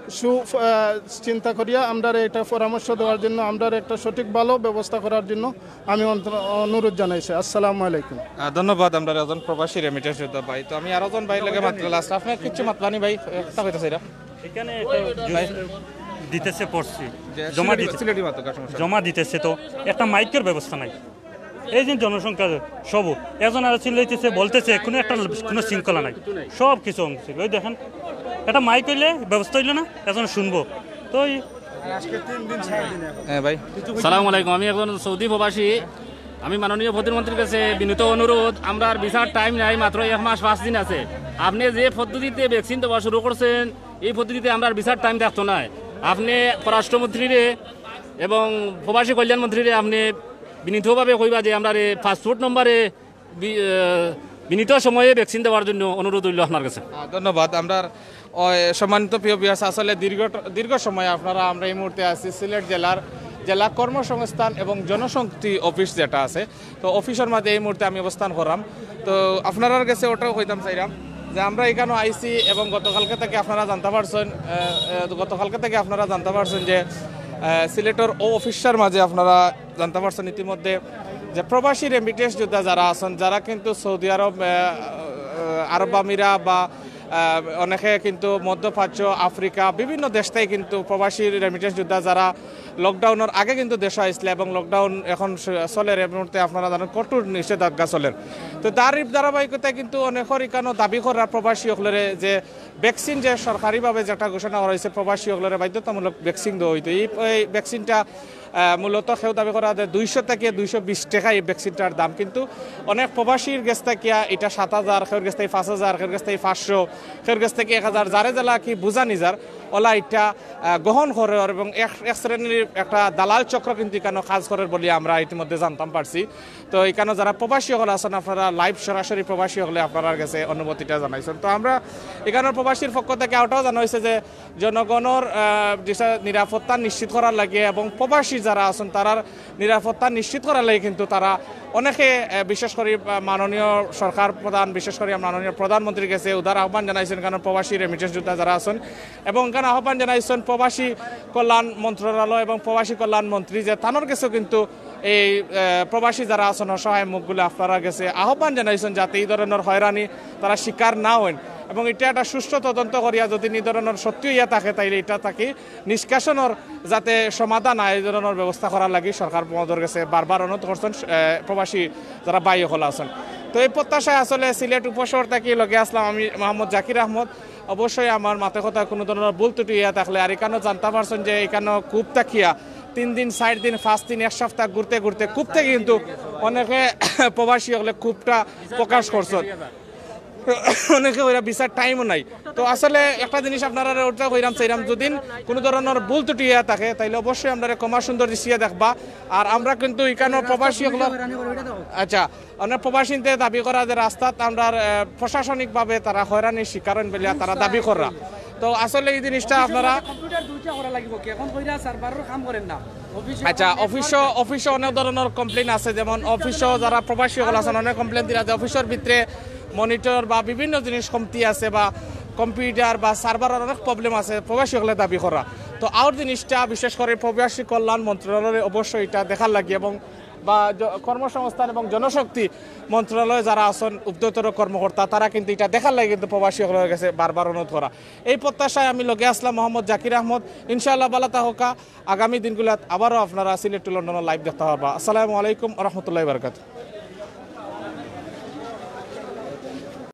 সু-, আহ, চিন্তা করিয়া আমরারে এটা পরামর্শ দেওয়ার জন্য, আমরারে একটা সঠিক ভালো ব্যবস্থা করার জন্য আমি অন্ত-, অনুরোধ জানাইছি। আসসালামু আলাইকুম। আহ, ধন্যবাদ। আমরা একজন প্রবাসী রেমিটেন্স যোদ্ধা ভাই, তো আমি আরো জন ভাইর লগে মাতলা, লাস্ট আপনি কিছু মাতবানি ভাই, একটা কইতা চাইরা। এখানে একটা ভাই। দিতেছে পড়ছি, যে জমা সিলেটি, দিতে-, সিলেটি মাতকা সমস্যা। জমা দিতেছে, তো একটা মাইকের ব্যবস্থা নাই। এই যে জনসংখ্যা সব, একজন আর চিল্লাইতেছে, বলতেছে, কোনো একটা, কোনো শৃঙ্খলা নাই, সব কিছু অংশ। ওই দেখেন, একটা মাইক হইলে ব্যবস্থা হইলো না, একজন শুনবো। তো এই হ্যাঁ ভাই। সালাম আলাইকুম, আমি একজন সৌদি প্রবাসী। আমি মাননীয় প্রধানমন্ত্রীর কাছে বিনীত অনুরোধ, আমরার ভিসার টাইম নাই, মাত্র এক মাস পাঁচ দিন আছে। আপনি যে পদ্ধতিতে ভ্যাকসিন দেওয়া শুরু করছেন, এই পদ্ধতিতে আমরার ভিসার টাইম থাকতো না। আপনি পররাষ্ট্রমন্ত্রীরে এবং প্রবাসী কল্যাণ মন্ত্রীরে আপনি বিনীতভাবে কইবা যে আমরারে পাসপোর্ট নম্বরে বি-, আহ, বিনীত সময়ে ভ্যাকসিন দেওয়ার জন্য অনুরোধ রইল আপনার কাছে। আহ, ধন্যবাদ। আমরার, ও, সম্মানিত প্রিয় ভিউয়ার্স, আসলে দীর্ঘ, দীর্ঘ সময় আপনারা, আমরা এই মুহূর্তে আছি সিলেট জেলার জেলা কর্মসংস্থান এবং জনশক্তি অফিস যেটা আছে, তো অফিসের মাঝে এই মুহূর্তে আমি অবস্থান করাম। তো আপনারার কাছে ওটাও কইতাম চাইরাম যে আমরা এখানে আইছি এবং গতকালকে থেকে আপনারা জানতে পারছেন, আহ, আহ, গতকালকে থেকে আপনারা জানতে পারছেন যে, আহ, সিলেটের ও অফিসের মাঝে আপনারা জানতে পারছেন ইতিমধ্যে যে প্রবাসী রেমিটেন্স যোদ্ধা যারা আছেন, যারা কিন্তু সৌদি আরব, আহ, আহ, আরব আমিরা বা, আহ, অনেকে কিন্তু মধ্যপ্রাচ্য, আফ্রিকা, বিভিন্ন দেশ থেকে কিন্তু প্রবাসী রেমিটেন্স যোদ্ধা যারা লকডাউনের আগে কিন্তু দেশো আইসলে এবং লকডাউন এখন স-, চলের, এই মুহূর্তে আপনারা জানেন কঠোর নিষেধাজ্ঞা চলের। তো তার এই ধারাবাহিকতায় কিন্তু অনেকের ইকানো দাবি করা প্রবাসী অকলরে যে ভ্যাকসিন যে সরকারিভাবে যেটা ঘোষণা করা হয়েছে, প্রবাসী অকলরে বাধ্যতামূলক ভ্যাকসিন দেওয়া হইতো। এই, এই ভ্যাকসিনটা, আহ, মূলত কেউ দাবি করা যে দুইশো থেকে দুইশো বিশ টাকা এই ভ্যাকসিনটার দাম, কিন্তু অনেক প্রবাসীর গেছ থাকিয়া এটা সাত হাজার, কেউর গেছ থেকে পাঁচ হাজার, কেউর গেছ থেকে পাঁচশো, কেউর গেছ থেকে এক হাজার, যারে যেলা কি বুঝা নিজার, ওলা এটা, আহ, গ্রহণ করের এবং এক, এক শ্রেণীর একটা দালাল চক্র কিন্তু ইকানো কাজ করের বলে আমরা ইতিমধ্যে জানতাম পারছি। তো ইকানো যারা প্রবাসী অকল আছেন, আপনারা লাইভ সরাসরি প্রবাসী অকলে আপনারার গেছে অনুভূতিটা জানাইছেন। তো আমরা ইকানোর প্রবাসীর পক্ষ থেকে ওটাও জানা হয়েছে যে জনগণর, আহ, যেটা নিরাপত্তা নিশ্চিত করার লাগে এবং প্রবাসী যারা আছেন তারার নিরাপত্তা নিশ্চিত করার লাগে কিন্তু তারা অনেকে, আহ, বিশেষ করে, আহ, মাননীয় সরকার প্রধান, বিশেষ করে মাননীয় প্রধানমন্ত্রীর গেছে উদার আহ্বান জানাইছেন, কারণ প্রবাসী রেমিটেন্স যোদ্ধা যারা আছেন এবং এখানে আহ্বান জানাইছেন প্রবাসী কল্যাণ মন্ত্রণালয় এবং প্রবাসী কল্যাণ মন্ত্রী যে তানোর গেছেও কিন্তু এই, আহ, প্রবাসী যারা আছেন অসহায় মুখগুলো আপনারার গেছে আহ্বান জানাইছেন যাতে এই ধরনের হয়রানি তারা শিকার না হইন এবং এটা একটা সুষ্ঠু তদন্ত করিয়া যদি এই ধরনের সত্যি হইয়া থাকে তাইলে এটা তাকে নিষ্কাশনের যাতে সমাধান হয় এই ধরনের ব্যবস্থা করার লাগি সরকার মহোদয়ের গেছে বারবার অনুরোধ করছেন, আহ, প্রবাসী যারা ভাই অকল আছেন। তো এই প্রত্যাশায় আসলে সিলেট উপশহর থাকি লগে আসলাম আমি মোহাম্মদ জাকির আহমদ। অবশ্যই আমার মাতে কথা কোনো ধরনের ভুল ত্রুটি হইয়া থাকলে আর এখানে জানতে পারছেন যে এখানে কূপ থাকিয়া তিন দিন, চার দিন, পাঁচ দিন, এক সপ্তাহ ঘুরতে ঘুরতে কূপ থেকে কিন্তু অনেকে প্রবাসী অকলে ক্ষোভটা প্রকাশ করছেন। অনেকে ওরা ভিসার টাইমও নাই। তো আসলে একটা জিনিস আপনারা ওটা কইরাম চাইরাম, যদি কোনো ধরনের ভুল ত্রুটি হইয়া থাকে তাইলে অবশ্যই আপনারা ক্ষমা সুন্দর দৃষ্টিতে দেখবা। আর আমরা কিন্তু এখানে প্রবাসী অকল, আচ্ছা, অনেক প্রবাসীতে দাবি করা যে রাস্তাত আমরা, আহ, প্রশাসনিকভাবে তারা হয়রানির শিকার হইন বলিয়া তারা দাবি করা। তো আসলে এই জিনিসটা আপনারা কম্পিউটার দুইটা করা লাগবে কি? এখন কইরা সার্ভারর কাম করেন না। অফিসে আচ্ছা, কমপ্লেইন অফিসও, অফিসও অনেক ধরনের কমপ্লেইন আছে, যেমন অফিসও যারা প্রবাসী অকল আছেন অনেক কমপ্লেইন দিরা যে অফিসর ভিতরে মনিটর বা বিভিন্ন জিনিস কমতি আছে বা কম্পিউটার বা সার্ভারর অনেক প্রবলেম আছে প্রবাসী অকলে দাবি করা। তো আর জিনিসটা বিশেষ করে প্রবাসী কল্যাণ মন্ত্রণালয়ে অবশ্যই এটা দেখার লাগি এবং বা জ-, কর্মসংস্থান এবং জনশক্তি মন্ত্রণালয়ে যারা আছেন ঊর্ধ্বতর কর্মকর্তা তারা কিন্তু এটা দেখার লাগি কিন্তু প্রবাসী অকলর গেছে বারবার অনুরোধ করা। এই প্রত্যাশায় আমি লগে আসলাম মোহাম্মদ জাকির আহমদ। ইনশাআল্লাহ ভালা থাকউক্কা। আগামী দিনগুলাত আবারও আপনারা সিলেট টু লন্ডনর লাইভ দেখতে পারবা। আসসালামু আলাইকুম ওয়া রাহমাতুল্লাহি ওয়া বারাকাতুহু।